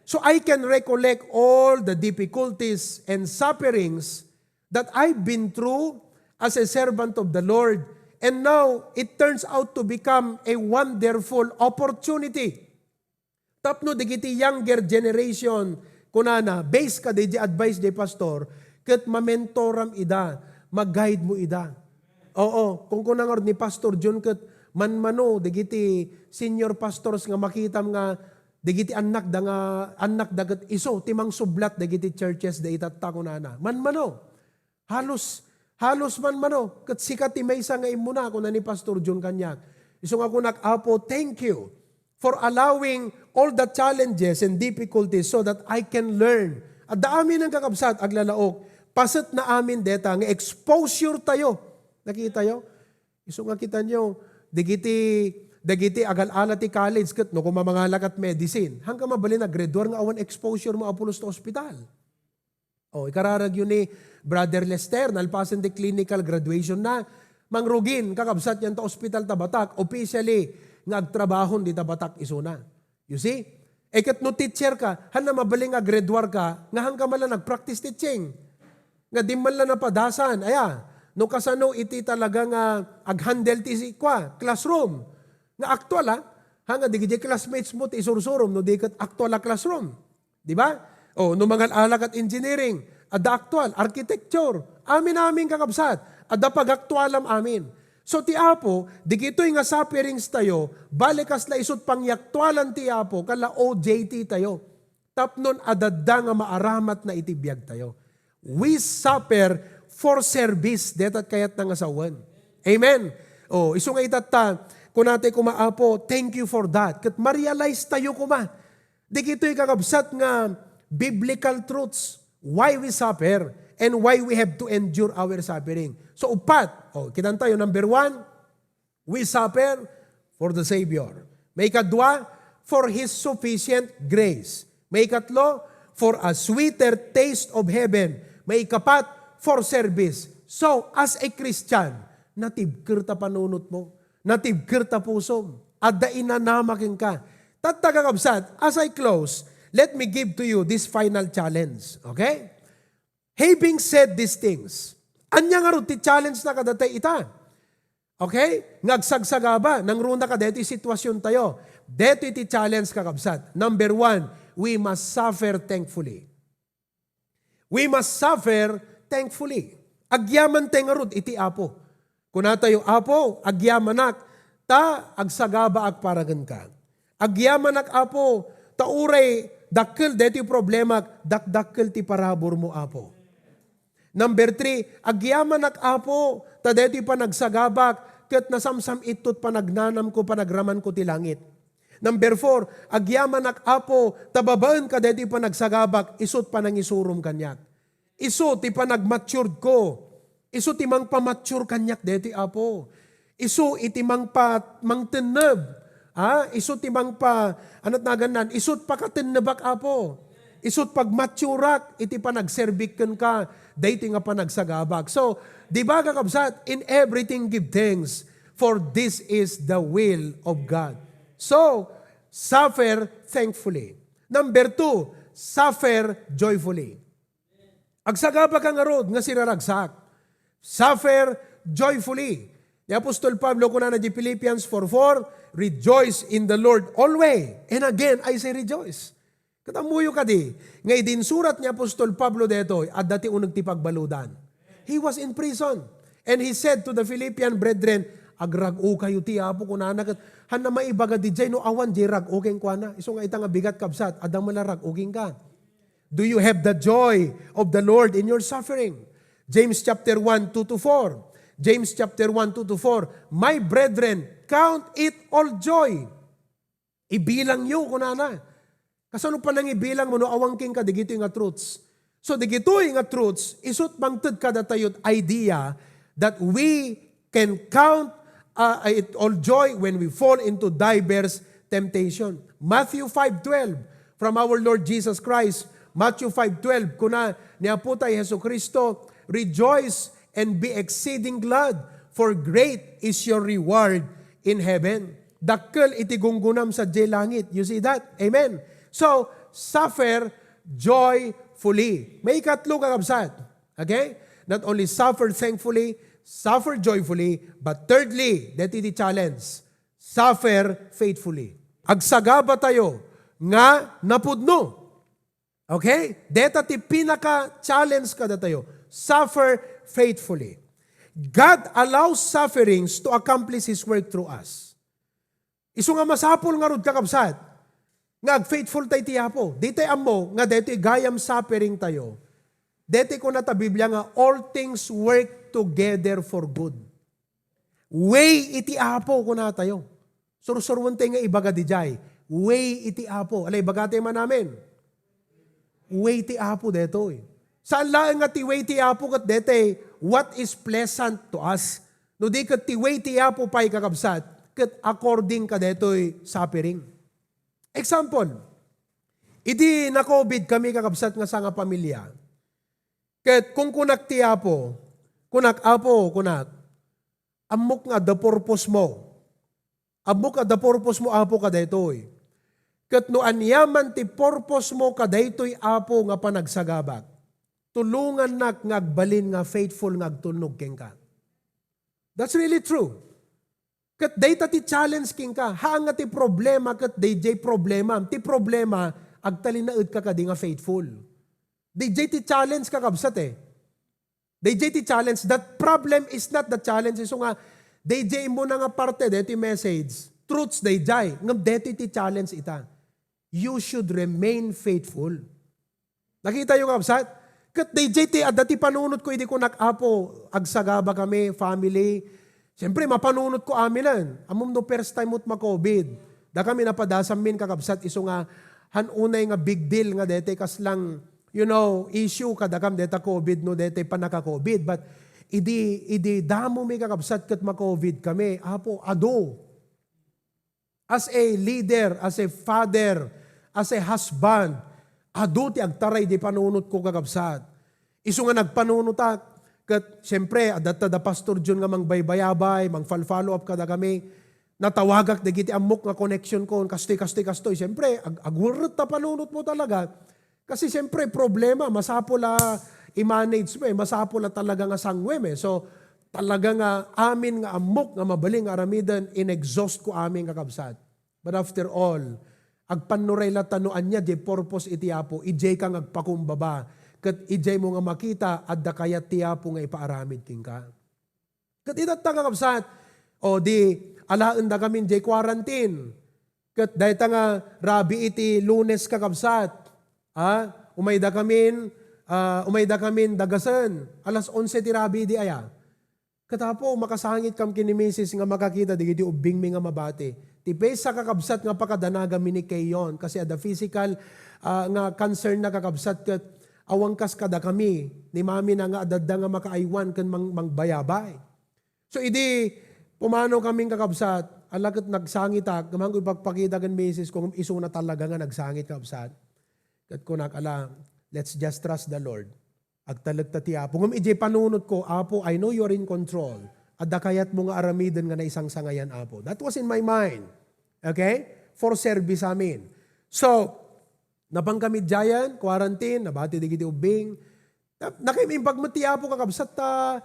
So I can recollect all the difficulties and sufferings that I've been through as a servant of the Lord. And now, it turns out to become a wonderful opportunity. Tapno dagiti younger generation, kunana, based kadaydi advice di pastor, ket mamentoram ida, mag-guide mo ida. Oo, kung kuna ngarud ni Pastor John ket manmano, dagiti senior pastors nga makitam nga dagiti annakda nga, annakda ket isu ti mangsublat dagiti churches da itatta kunana. Manmano. Halos, halos manmano, ket sika ti maysa nga immuna, kuna ni Pastor John kaniak. Isu nga kunak, "Apo, thank you for allowing all the challenges and difficulties so that I can learn." Adda amin nga kakabsat, aglalaok, paset na amin deta nga exposure tayo. Nakitayo? Isu nga kitanyo, dagiti, dagiti agal-ala ti college, ket no koma mangala kat medicine, hangka mabalin a graduar nga awan exposure mo a pulos ta ospital. Oh, ikararagyo ni Brother Lester, nalpasen ti clinical graduation na. Mangrugin, kakabsat yan ta ospital ta Batak, officially nga agtrabahon di ta Batak isuna. You see? E ket no teacher ka, han na mabalin nga graduar ka, nga hangka man la nag-practice teaching. Nga di man la napadasan, aya, no kasano iti talaga nga ag-handle ti si-, kwa, classroom. Nga aktual, ha? Ha, nga di gidi classmates mo ti isursurom, no di ket aktual a classroom. Di ba? O, no mangal-ala kat engineering, adda aktual, architecture, amin-amin kakabsat, adda pagaktualam amin. So ti Apo, digitoy nga sufferings tayo, bale kasla isut pangyaktualan ti Apo, kala O J T tayo. Tapnon adadda nga maaramatna iti biag tayo. We suffer for service, detat kayatna nga sawen. Amen. O, isu nga itatta, kunatay kuma, "Apo, thank you for that." Ket ma-realize tayo kuma, digitoy kakabsat nga biblical truths, why we suffer and why we have to endure our suffering. So, upat. O, kitan tayo, number one, we suffer for the Savior. Maikadua, for His sufficient grace. Maikatlo, for a sweeter taste of heaven. Maikapat, for service. So, as a Christian, natibker ta panunot mo. Natibker ta pusom. Adda inanama kenka. Tatta, kakabsat, as I close, let me give to you this final challenge. Okay? Having said these things, ania ngarud ti challenge na kadatayo ita? Okay? Nga agsagsaga ba? Nangruna ka daytoy sitwasyon tayo. Daytoy ti challenge, kakabsat. Number one, we must suffer thankfully. We must suffer thankfully. Agyaman tayo ngarud iti Apo. Kuna tayo, "Apo, agyamanak, ta agsagabaak para kenka. Agyamanak, Apo, ta uray dakkel daytoy problemak, dakdakkel ti paraburmo, Apo." Number three, agyamanak, Apo, ta daytoy panagsagabak, ket nasamsam-itto ti panagnanamko, panagramanko ti langit. Number four, agyamanak, Apo, ta babaen kadaytoy panagsagabak, isu ti panangisurom kaniak. Isu ti panagmaturedko. Isu ti mangpamature kaniak daytoy, Apo. Isu iti mangpa-, mangtenneb. Ha? Isu ti mangpa-, anat nagannan? Isu ti pakatennebak, Apo. Isu ti pagmaturak iti panagserbik kenka daytoy nga panagsagabak. So, di ba, kakabsat, "In everything give thanks, for this is the will of God." So, suffer thankfully. Number two, suffer joyfully. Agsagaba ka ngarud nga siraragsak. Suffer joyfully. Ni Apostol Pablo kunana di Philippians four four, "Rejoice in the Lord always." And again, I say rejoice. Ket ammoyo kadi, nga idi insurat ni Apostol Pablo daytoy, adda ti uneg ti pagbaludan. He was in prison. And he said to the Philippian brethren, "Agrag-o kayo ti Apo," kunana, ket hanna maibaga didiay no awan diay rag-o kenkuana. Isu nga ita nga bigat, kabsat, adda met la rag-o kenka. Do you have the joy of the Lord in your suffering? James chapter one, two to four. James chapter one, two to four. "My brethren, count it all joy." Ibilangyo, kunana. Kasano panangibilang mo no awan kenka dagitoy nga truths? So, dagitoy nga truths, isu ti mangted kadatayo ti idea that we can count, uh, it all joy when we fall into diverse temptation. Matthew five twelve, from our Lord Jesus Christ, Matthew five twelve, kuna ni Apo tayo Jesu-Cristo, "Rejoice and be exceeding glad, for great is your reward in heaven." Dakkel iti gunggonam sadiay langit. You see that? Amen. So, suffer joyfully. Maikatlo, kakabsat. Okay? Not only suffer thankfully, suffer joyfully, but thirdly, daytoy ti challenge, suffer faithfully. Agsagaba tayo nga napudno. Okay? Deta ti pinaka-challenge kadatayo. Suffer faithfully. God allows sufferings to accomplish His work through us. Isu nga masapul ngarud, kakabsat, nga agfaithful tayo ti Apo. Di tayo ammo nga daytoy gayam suffering tayo. Daytoy kuna ta Biblia nga, "All things work together for good." Way iti Apo, kuna tayo. Sursuroen tayo nga ibaga didiay, way iti Apo. Ala, ibaga tayo man amin. Way ti Apo daytoy. Saan laeng nga ti way ti Apo ket daytoy what is pleasant to us. No di ket ti way ti Apo pay, kakabsat, ket according kadaytoy suffering. Example, idi na-COVID kami, kakabsat, nga sangapamilya, ket kunkunak ti Apo, kunak, "Apo," kunak, "ammok nga adda purpose mo. Ammok nga adda purpose mo, Apo, kadaytoy. Ket no ania man ti purpose mo kadaytoy, Apo, nga panagsagabak, tulongannak nga agbalin nga faithful nga agtulnog kenka." That's really true. Ket dayta ti challenge kenka. Haan nga ti problema ket daydiay problema. Ti problema, agtalinaedka kadi nga faithful. Daydiay ti challenge, kakabsat, eh. Daydiay ti challenge. That problem is not the challenge. Isu nga, daydiay immuna nga parte, daytoy message. Truths daydiay. Ngem daytoy ti challenge ita. You should remain faithful. Nakitayo, kakabsat? Ket daydiay ti adda ti panunotko idi kunak, "Apo, agsagaba kami, family." Siyempre, mapanunotko aminen. Ammom no first time mo't ma-COVID. Dakami napadasammin, kakabsat, isu nga han unay nga big deal nga daytoy kaslang, you know, issue kadakam dayta COVID no daytoy pannaka-COVID. But idi, idi damo mi, kakabsat, ket ma-COVID kami, "Apo, adu." As a leader, as a father, as a husband, adu ti agtaray di panunotko, kakabsat. Isu nga nagpanunotak, ket siyempre, adda da Pastor John nga mangbaybayabay, mangfal-follow up kadakami. Natawagak dagiti ammok nga connection ko, kastoy, kastoy, kastoy. Siyempre, ag-, agwerret ta panunotmo talaga. Kasi siyempre, problema, masapul a i-manage mo eh. Masapul a talaga nga sangwem eh. So, talaga nga amin nga ammok nga mabalin nga aramiden, in-exhaust ko amin, kakabsat. But after all, agpannuray latta no ania diay purpose iti Apo, idiay ka nga agpakumbaba, ket idiay mo nga makita, adda kayat ti Apo nga ipaaramid kenka. Ket itatta, kakabsat, o di, alaendakamin diay quarantine. Ket dayta nga rabii iti Lunes, kakabsat, a, umaydakamin, a, umaydakamin dagasen. Alas onse ti rabii di aya. Ket Apo, makasangitkam ken ni misis nga makakita dagiti ubbingmi nga mabati. Ti paysa, kakabsat, nga pakadanaganmi ni Keyon, kasi adda physical, a, nga concern na, kakabsat, ket awan kas kadakami ni mamina nga adda nga makaaywan ken mang-, mangbayabay. So, idi pumanaw kamin, kakabsat, ala ket nagsangitak, ngem haanko ipakpakita ken misis ko, ngem isuna talaga nga nagsangit, kakabsat. Ket kunak, ala, let's just trust the Lord. Agtalekta ti Apo. Ngem idiay panunotko, "Apo, I know you are in control. Adda kayatmo nga aramiden nga naisangsangayan, Apo." That was in my mind. Okay? For service amin. So, napan kami diayen, quarantine, nabati dagiti ubbing. Na-, nakaimbag met ti Apo, kakabsat, ta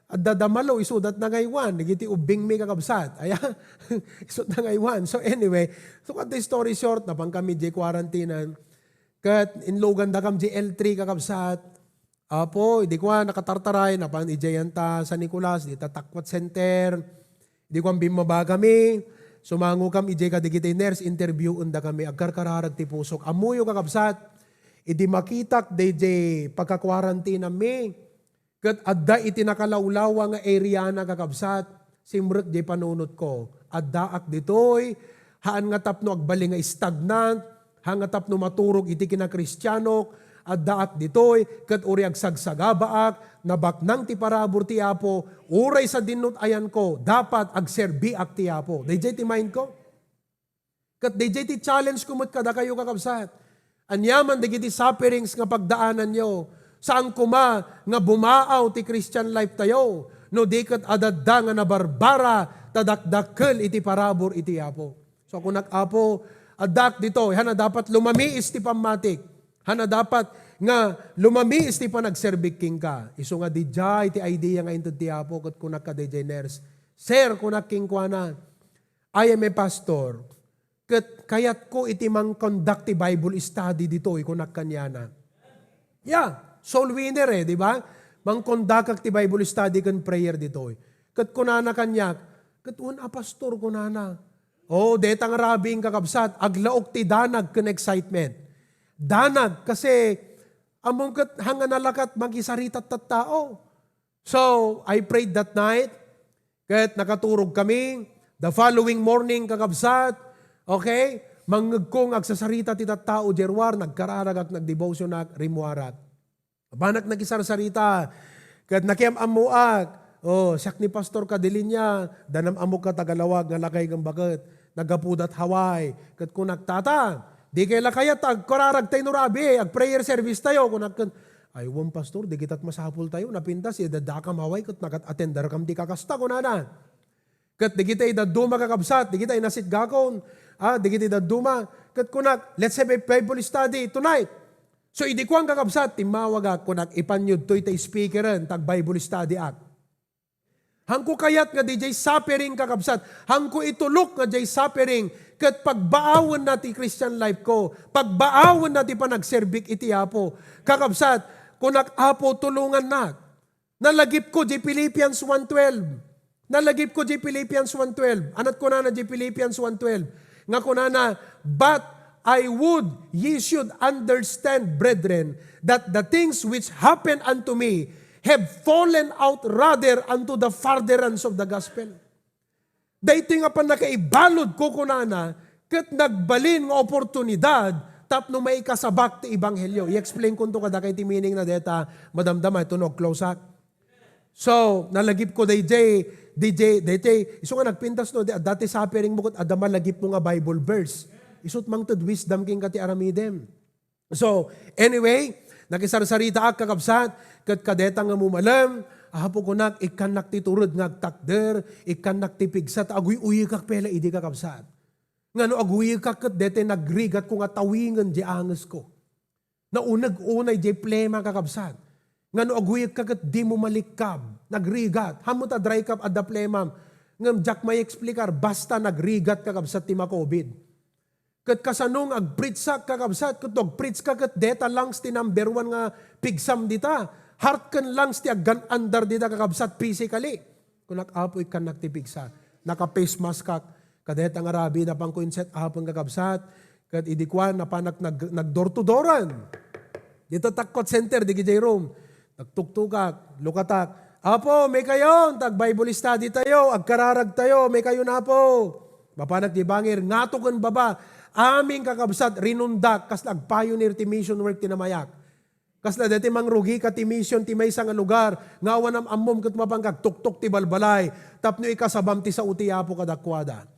adda damalo, isudat nangaywan, dagiti ubbingmi, kakabsat. Aya, isudat nangaywan. So anyway, to cut the story short, napan kami diay quarantine. Ket inlugandakam diay L three, kakabsat. Apo, idi kua nakatartaray, napan idiay anta San Nicolas, dita Taquat Center. Idi kua bimmaba kami, sumangokam idiay kadagiti nurse, interviewenda kami, agkarkararag ti pusok. Ammoyo, kakabsat, idi makitak daydiay pagka-quarantine-mi, ket adda iti nakalawlawa nga area na, kakabsat, simrek diay panunotko. Addaak ditoy, haan nga tapno agbalin nga stagnant, haan nga tapno maturog iti kinakristianok, addaak ditoy, ket uray agsagsagabaak, nabaknang ti parabur ti Apo, uray sadin no ayanko, dapat agserbiak ti Apo. Daydiay ti mindko. Ket daydiay ti challenge ko met kadakayo, kakabsat. Aniaman dagiti sufferings nga pagdaananyo, saan koma nga bumaaw ti Christian life tayo, no di ket adda nga nabarbara ta dakdakkel iti parabur iti Apo. So, kunak, "Apo, addaak ditoy, haan a dapat lumamiis ti pammatik, haan a dapat nga lumamiis ti panagserbik kenka." Isu nga diay ti idea nga inted ti Apo, ket kunak kadaydiay nurse, "Sir," kunak kenkuana, "I am a pastor, ket kayatko iti mangkondak ti Bible study ditoy," kunak kaniana. Yeah, soul winner eh, di ba? Mangkondakak ti Bible study ken prayer ditoy. Ket kunana kaniak, "Ket wen a, pastor," kunana. Oh, deta nga rabii, kakabsat, aglaok ti danag ken excitement. Danag, kasi ammom ket haan nga nalakat makisarita tattao. So, I prayed that night. Ket nakaturog kami. The following morning, kakabsat, okay, mangngegko nga agsasarita ti tattao, diay ruar, nagkararagak, nagdevotionak, rimmuarak. Apanak nakisarsarita, ket nakiam-ammoak. Oh, siak ni Pastor Cadilinia, danam-ammok a taga-Laoag nga lakay ken baket. Naggapuda ti Hawaii. Ket kunak, "Tata, dikay la kayat ta agkararagtayo no rabii, agprayer service tayo," kunak ken, "Ay, wen, Pastor, di kita't masapultayo. Napintas, idadakam Hawaii, ket nagat-attenderkam ti kakasta," kunana. Ket dagiti dadduma, kakabsat, dagiti nasitgakon, ah, dagiti dadduma, ket kunak, "Let's have a Bible study tonight." So, idi kuan, kakabsat, timmawagak, kunak, "Ipanyo ditoy ta speakeren, ta ag-Bible study ak." Haanko kayat nga diay suffering, kakabsat. Haanko itulok nga diay suffering ket pagbaawenna ti Christian life ko. Pagbaawenna ti panagserbik iti Apo. Kakabsat, kunak, "Apo, tulongannak." Nalagipko diay Philippians one twelve. Nalagipko diay Philippians one twelve. Ania't kunana diay Philippians one twelve? Nga kunana, "But I would ye should understand, brethren, that the things which happened unto me have fallen out rather unto the furtherance of the gospel." Daytoy nga pannakaibalud ko, kunana, ket nagbalin nga oportunidad tapno maikasabak ti ebanghelio. I-explain konto kadakay ti meaning na deta, madamdama, ito no, close up. So, nalagipko dayjay, dayjay, dayjay, isu nga nagpintas no, di, adda ti suffering mo ket adda malagipmo nga Bible verse. Isu't mangted wisdom kenka ti aramidem. So, anyway, nakisarsaritaak, kakabsat, ket kadeta nga mumalem, Apo, kunak, ikkannak ti tured nga agtakder, ikkannak ti pigsa, ta aguy-uyekak pay la idi, kakabsat. Nga no aguyekkak ket daytoy nagrigatko nga tawingen diay angesko. Nauneg unay diay plema, kakabsat. Nga no aguyekka ket dimo malikkab, nagrigat. Haanmo ta dry cough, adda phlegmam. Ngem diak maieksplicar, basta nagrigat, kakabsat, ti ma-COVID. Ket kasano nga agpreachak, kakabsat? Ket no agpreachka ket deta lungs ti number one nga pigsam dita. Heart ken lungs ti aggan-andar dita, kakabsat, physically. Kunak, "Apo, ikkannak ti pigsa." Naka-face maskak. Kadeta nga rabii, napanko in-set upon, kakabsat. Ket idi kuan, napanak nag-, nag-door to dooran. Dita ta call center, digidiay room. Nagtuktukak, lukatak. "Apo, maikayon, ta ag-Bible study tayo, agkararag tayo, maikayon, Apo." Mapanak di bangir, ngato ken baba. Amin, kakabsat, rinundak, kasla ag-pioneer ti mission work ti namayak. Kasla daytoy mangrugika ti mission ti maysa nga lugar, nga awan am-ammom ket mapan kag tuktok ti balbalay, tapno ikasabam ti sao ti Apo kadakuada.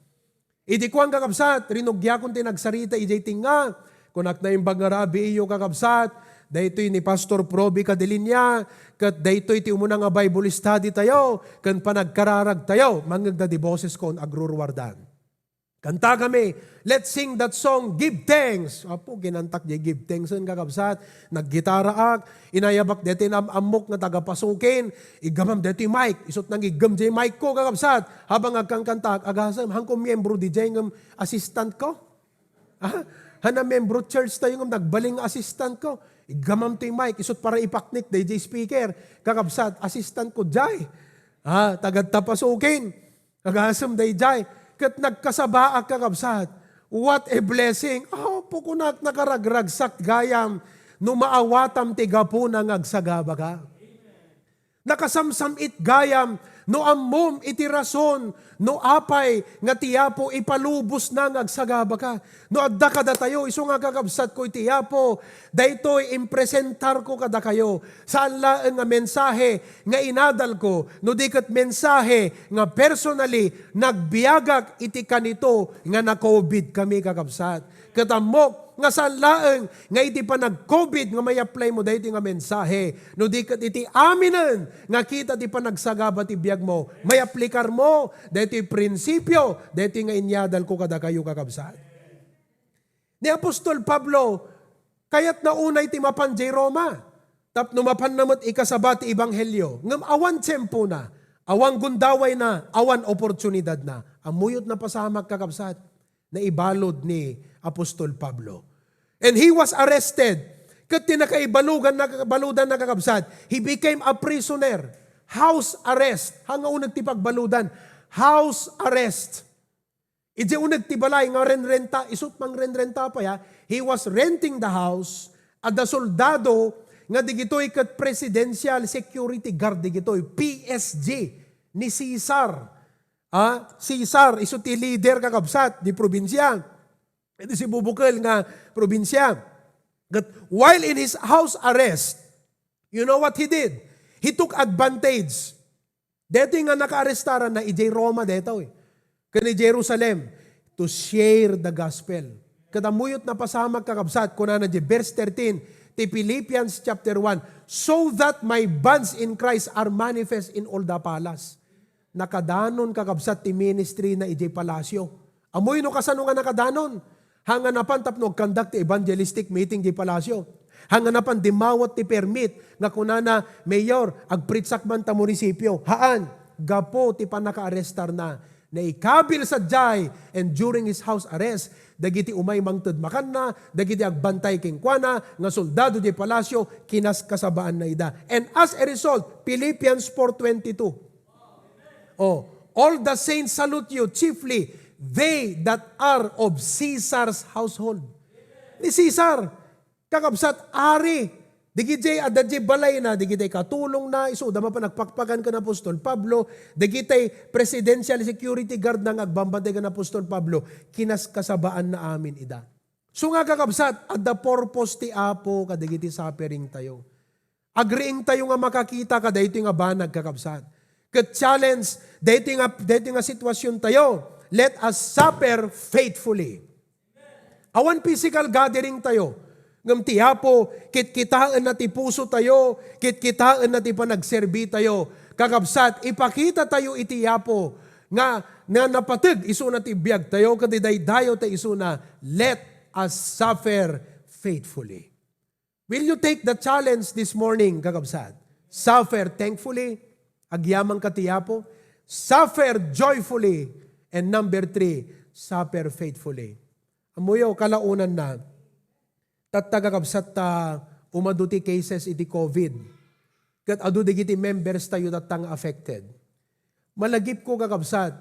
Idi kuan, kakabsat, rinugiakon ti nagsarita idiay tengnga, kunak, "Naimbag nga rabiiyo, kakabsat, daytoy ni Pastor Proby Cadelinia, ket daytoy ti umuna nga Bible study tayo, ken panagkararag tayo." Mangngegda di bosesko, agruruardan. Kantakami, "Let's sing that song, Give Thanks." Apo, kinantak diay Give Thanks, kakabsat. Naggitaraak, inayabak daytoy naam-ammok nga taga-Pasukin. Iggamam daytoy mic, isut' nangiggem diay mic ko, kakabsat. Habang agkankantaak, agasem, haanko miyembro didiay ngem assistant ko. Ha? Haan a miyembro church tayo ngem nagbalin nga assistant ko. Iggamam toy mic, isut' para ipaknik daydiay speaker. Kakabsat, assistant ko diay. Ha, taga-Pasukin. Agasem daydiay. Ket nagkasabaak, kakabsat. What a blessing. Apo, kunak, nakaragragsak gayam no maawatam ti gapuna nga agsagabaka. Nakasamsam-it gayam no ammom iti rason no apay nga ti Apo ipalubosna nga agsagabaka. No adda kadatayo, isu nga, kakabsatko iti Apo, daytoy impresentarko kadakayo. Saan laeng nga mensahe nga inadalko, no di ket mensahe nga personally nagbiagak iti kanito nga na-COVID kami, kakabsat. Ket ammok nga saan laeng nga iti panag-COVID nga may-apply mo daytoy nga mensahe, no di ket iti aminen nga kita ti panagsagaba ti biag mo, may-aplikar mo daytoy prinsipio, daytoy nga inyadalko kadakayo, kakabsat. Ni Apostol Pablo, kayatna unay ti mapan diay Roma, tapno mapanna met ikasaba ti ebanghelio. Ngem awan tiempona, awan gundawayna, awan oportunidadna. Ammok no napasamak, kakabsat, naibalud ni Apostol Pablo. And he was arrested. Ket ti nakaibalugan, nakabaludan, kakabsat, he became a prisoner. House arrest. Haan nga uneg ti pagbaludan. House arrest. Idiay uneg ti balay nga renrenta, isut' mangrenrenta pay, ha? He was renting the house. Adda soldado nga digitoy ket presidential security guard digitoy, P S G, ni Cesar. Ah, Cesar, isu ti leader, kakabsat, di probinsia. Iti sibubukel nga probinsia. But while in his house arrest, you know what he did? He took advantage. Daytoy nga nakaarestaranna, idiay Roma daytoy, ken idiay Jerusalem, to share the gospel. Ket ammok no napasamak, kakabsat, kunana diay verse thirteen ti Philippians chapter one, "So that my bonds in Christ are manifest in all the palace." Nakadanon, kakabsat, ti ministry na idiay palasyo. Ammok no kasano nga nakadanon? Haan nga napan tapno agkandak ti evangelistic meeting di palasyo. Haan nga napan dimmawat ti permit nga kunana, "Mayor, agpreachak man ta munisipyo." Haan, gapu ti pannakaarestarna. Naikabil sadiay, and during his house arrest, dagiti umay mangted makanna, dagiti agbantay kenkuana nga soldado di palasyo, kinaskasabaanna ida. And as a result, Philippians four twenty-two. Oh, "All the saints salute you, chiefly they that are of Caesar's household." Ni Caesar, kakabsat, ari, dagiti adda diay balayna, dagiti katulongna, isuda mapan agpakpakan ken Apostol Pablo, dagiti presidential security guard na nga agbambantay ken Apostol Pablo, kinaskasabaanna amin ida. So nga, kakabsat, adda purpose ti Apo kadagiti suffering tayo. Agriing tayo nga makakita kadaytoy nga banag, kakabsat. Ket challenge, daytoy nga, daytoy nga sitwasyon tayo, let us suffer faithfully. Awan physical gathering tayo, ngem ti Apo, kitkitaenna ti puso tayo, kitkitaenna ti panagserbi tayo. Kakabsat, ipakita tayo iti Apo nga, nga napateg isuna ti biag tayo, ket idaydayaw ta isuna, let us suffer faithfully. Will you take the challenge this morning, kakabsat? Suffer thankfully, agyamanka ti Apo. Suffer joyfully. And number three, suffer faithfully. Ammoyo, kalaunanna, tatta, kakabsat, ta umadu ti cases iti covid. Ket adu dagiti members tayo tatta nga affected. Malagipko, kakabsat,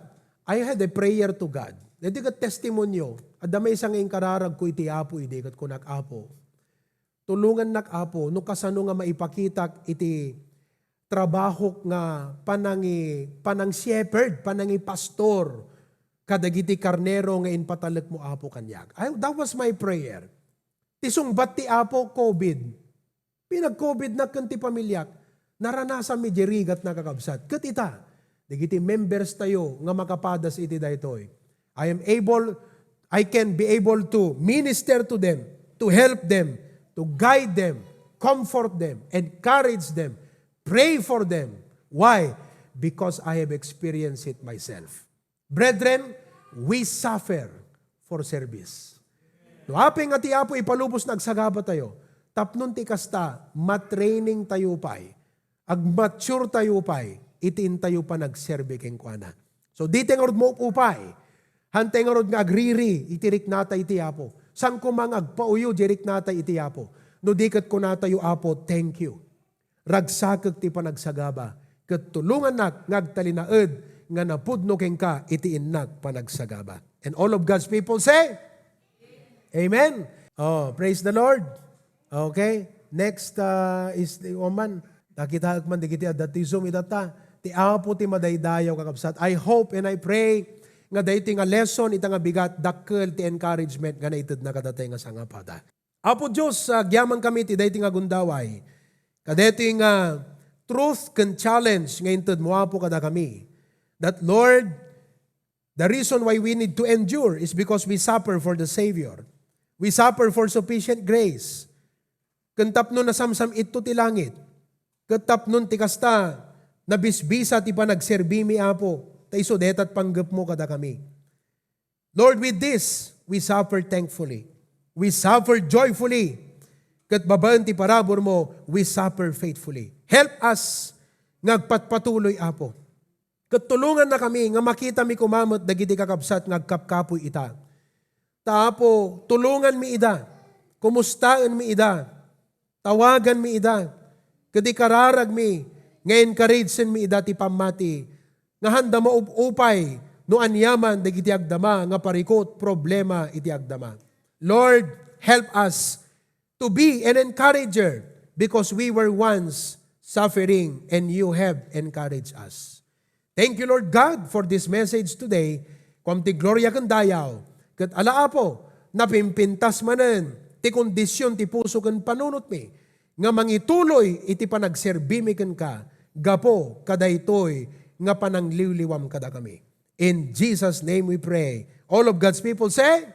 I had a prayer to God. Daytoy ket testimonio, adda maysa nga inkararagko iti Apo idi ket kunak, "Apo, tulongannak, Apo, no kasano nga maipakitak iti trabahok nga panangi-, panang-shepherd, panangipastor kadagiti karnero nga impatalekmo, Apo, kaniak." I, that was my prayer. Ti sungbat ti Apo, covid. Pinag-covid-nak ken ti pamiliak. Naranasanmi diay rigatna, kakabsat. Ket ita, dagiti members tayo nga makapadas iti daytoy, I am able, I can be able to minister to them, to help them, to guide them, comfort them, encourage them, pray for them. Why? Because I have experienced it myself. Brethren, we suffer for service. No apay nga ti Apo ipalubos nga agsagaba tayo, tapnon ti kasta, matraining tayo pay, agmature tayo pay, iti intayo panagserbi kenkuana. So, di tayo ngarud maupupay, han tayo ngarud nga agriri iti riknata iti Apo. Saan koma nga agpauyo di riknata iti Apo? No di ket kunatayo, "Apo, thank you. Ragsakek ti panagsagaba, ket tulongannak nga agtalinaed nga napudno kenka iti innak panagsagaba." And all of God's people say, "Amen." Oh, praise the Lord. Okay. Next, uh, is the woman. Nakitaek man dagiti adda ti Zoom itatta. Ti Apo ti madaydayaw, kakabsat. I hope and I pray nga daytoy nga lesson ita nga bigat, dakkel ti encouragement nga naitedna kadatayo nga sangapada. Apo Dios, agyaman kami ti daytoy nga gundaway. Kadaytoy nga truth ken challenge nga intedmo, Apo, kadakami. That, Lord, the reason why we need to endure is because we suffer for the Savior. We suffer for sufficient grace. Ken tapno nasamsam-itto ti langit. Ket tapnon ti kasta, nabisbisa ti panagserbimi, Apo. Ta isu dayta ti panggepmo kadakami. Lord, with this, we suffer thankfully. We suffer joyfully. Ket babaen ti paraburmo, we suffer faithfully. Help us nga agpatpatuloy, Apo. Ket tulongannakami nga makitami koma met dagiti kakabsat nga agkapkapoy ita. Ta, Apo, tulonganmi ida, kumustaenmi ida, tawaganmi ida, ket ikararagmi nga encouragenmi ida ti pammati nga handa maub-upay no aniaman dagiti agdama nga parikut, problema iti agdama. Lord, help us to be an encourager because we were once suffering and you have encouraged us. Thank you, Lord God, for this message today. Kuam ti gloria ken dayaw. Ket ala, Apo, napimpintas manen ti kondision ti puso ken panunotmi nga mangituloy iti panagserbimi kenka gapu kadaytoy nga panangliwliwam kadakami. In Jesus' name we pray. All of God's people say,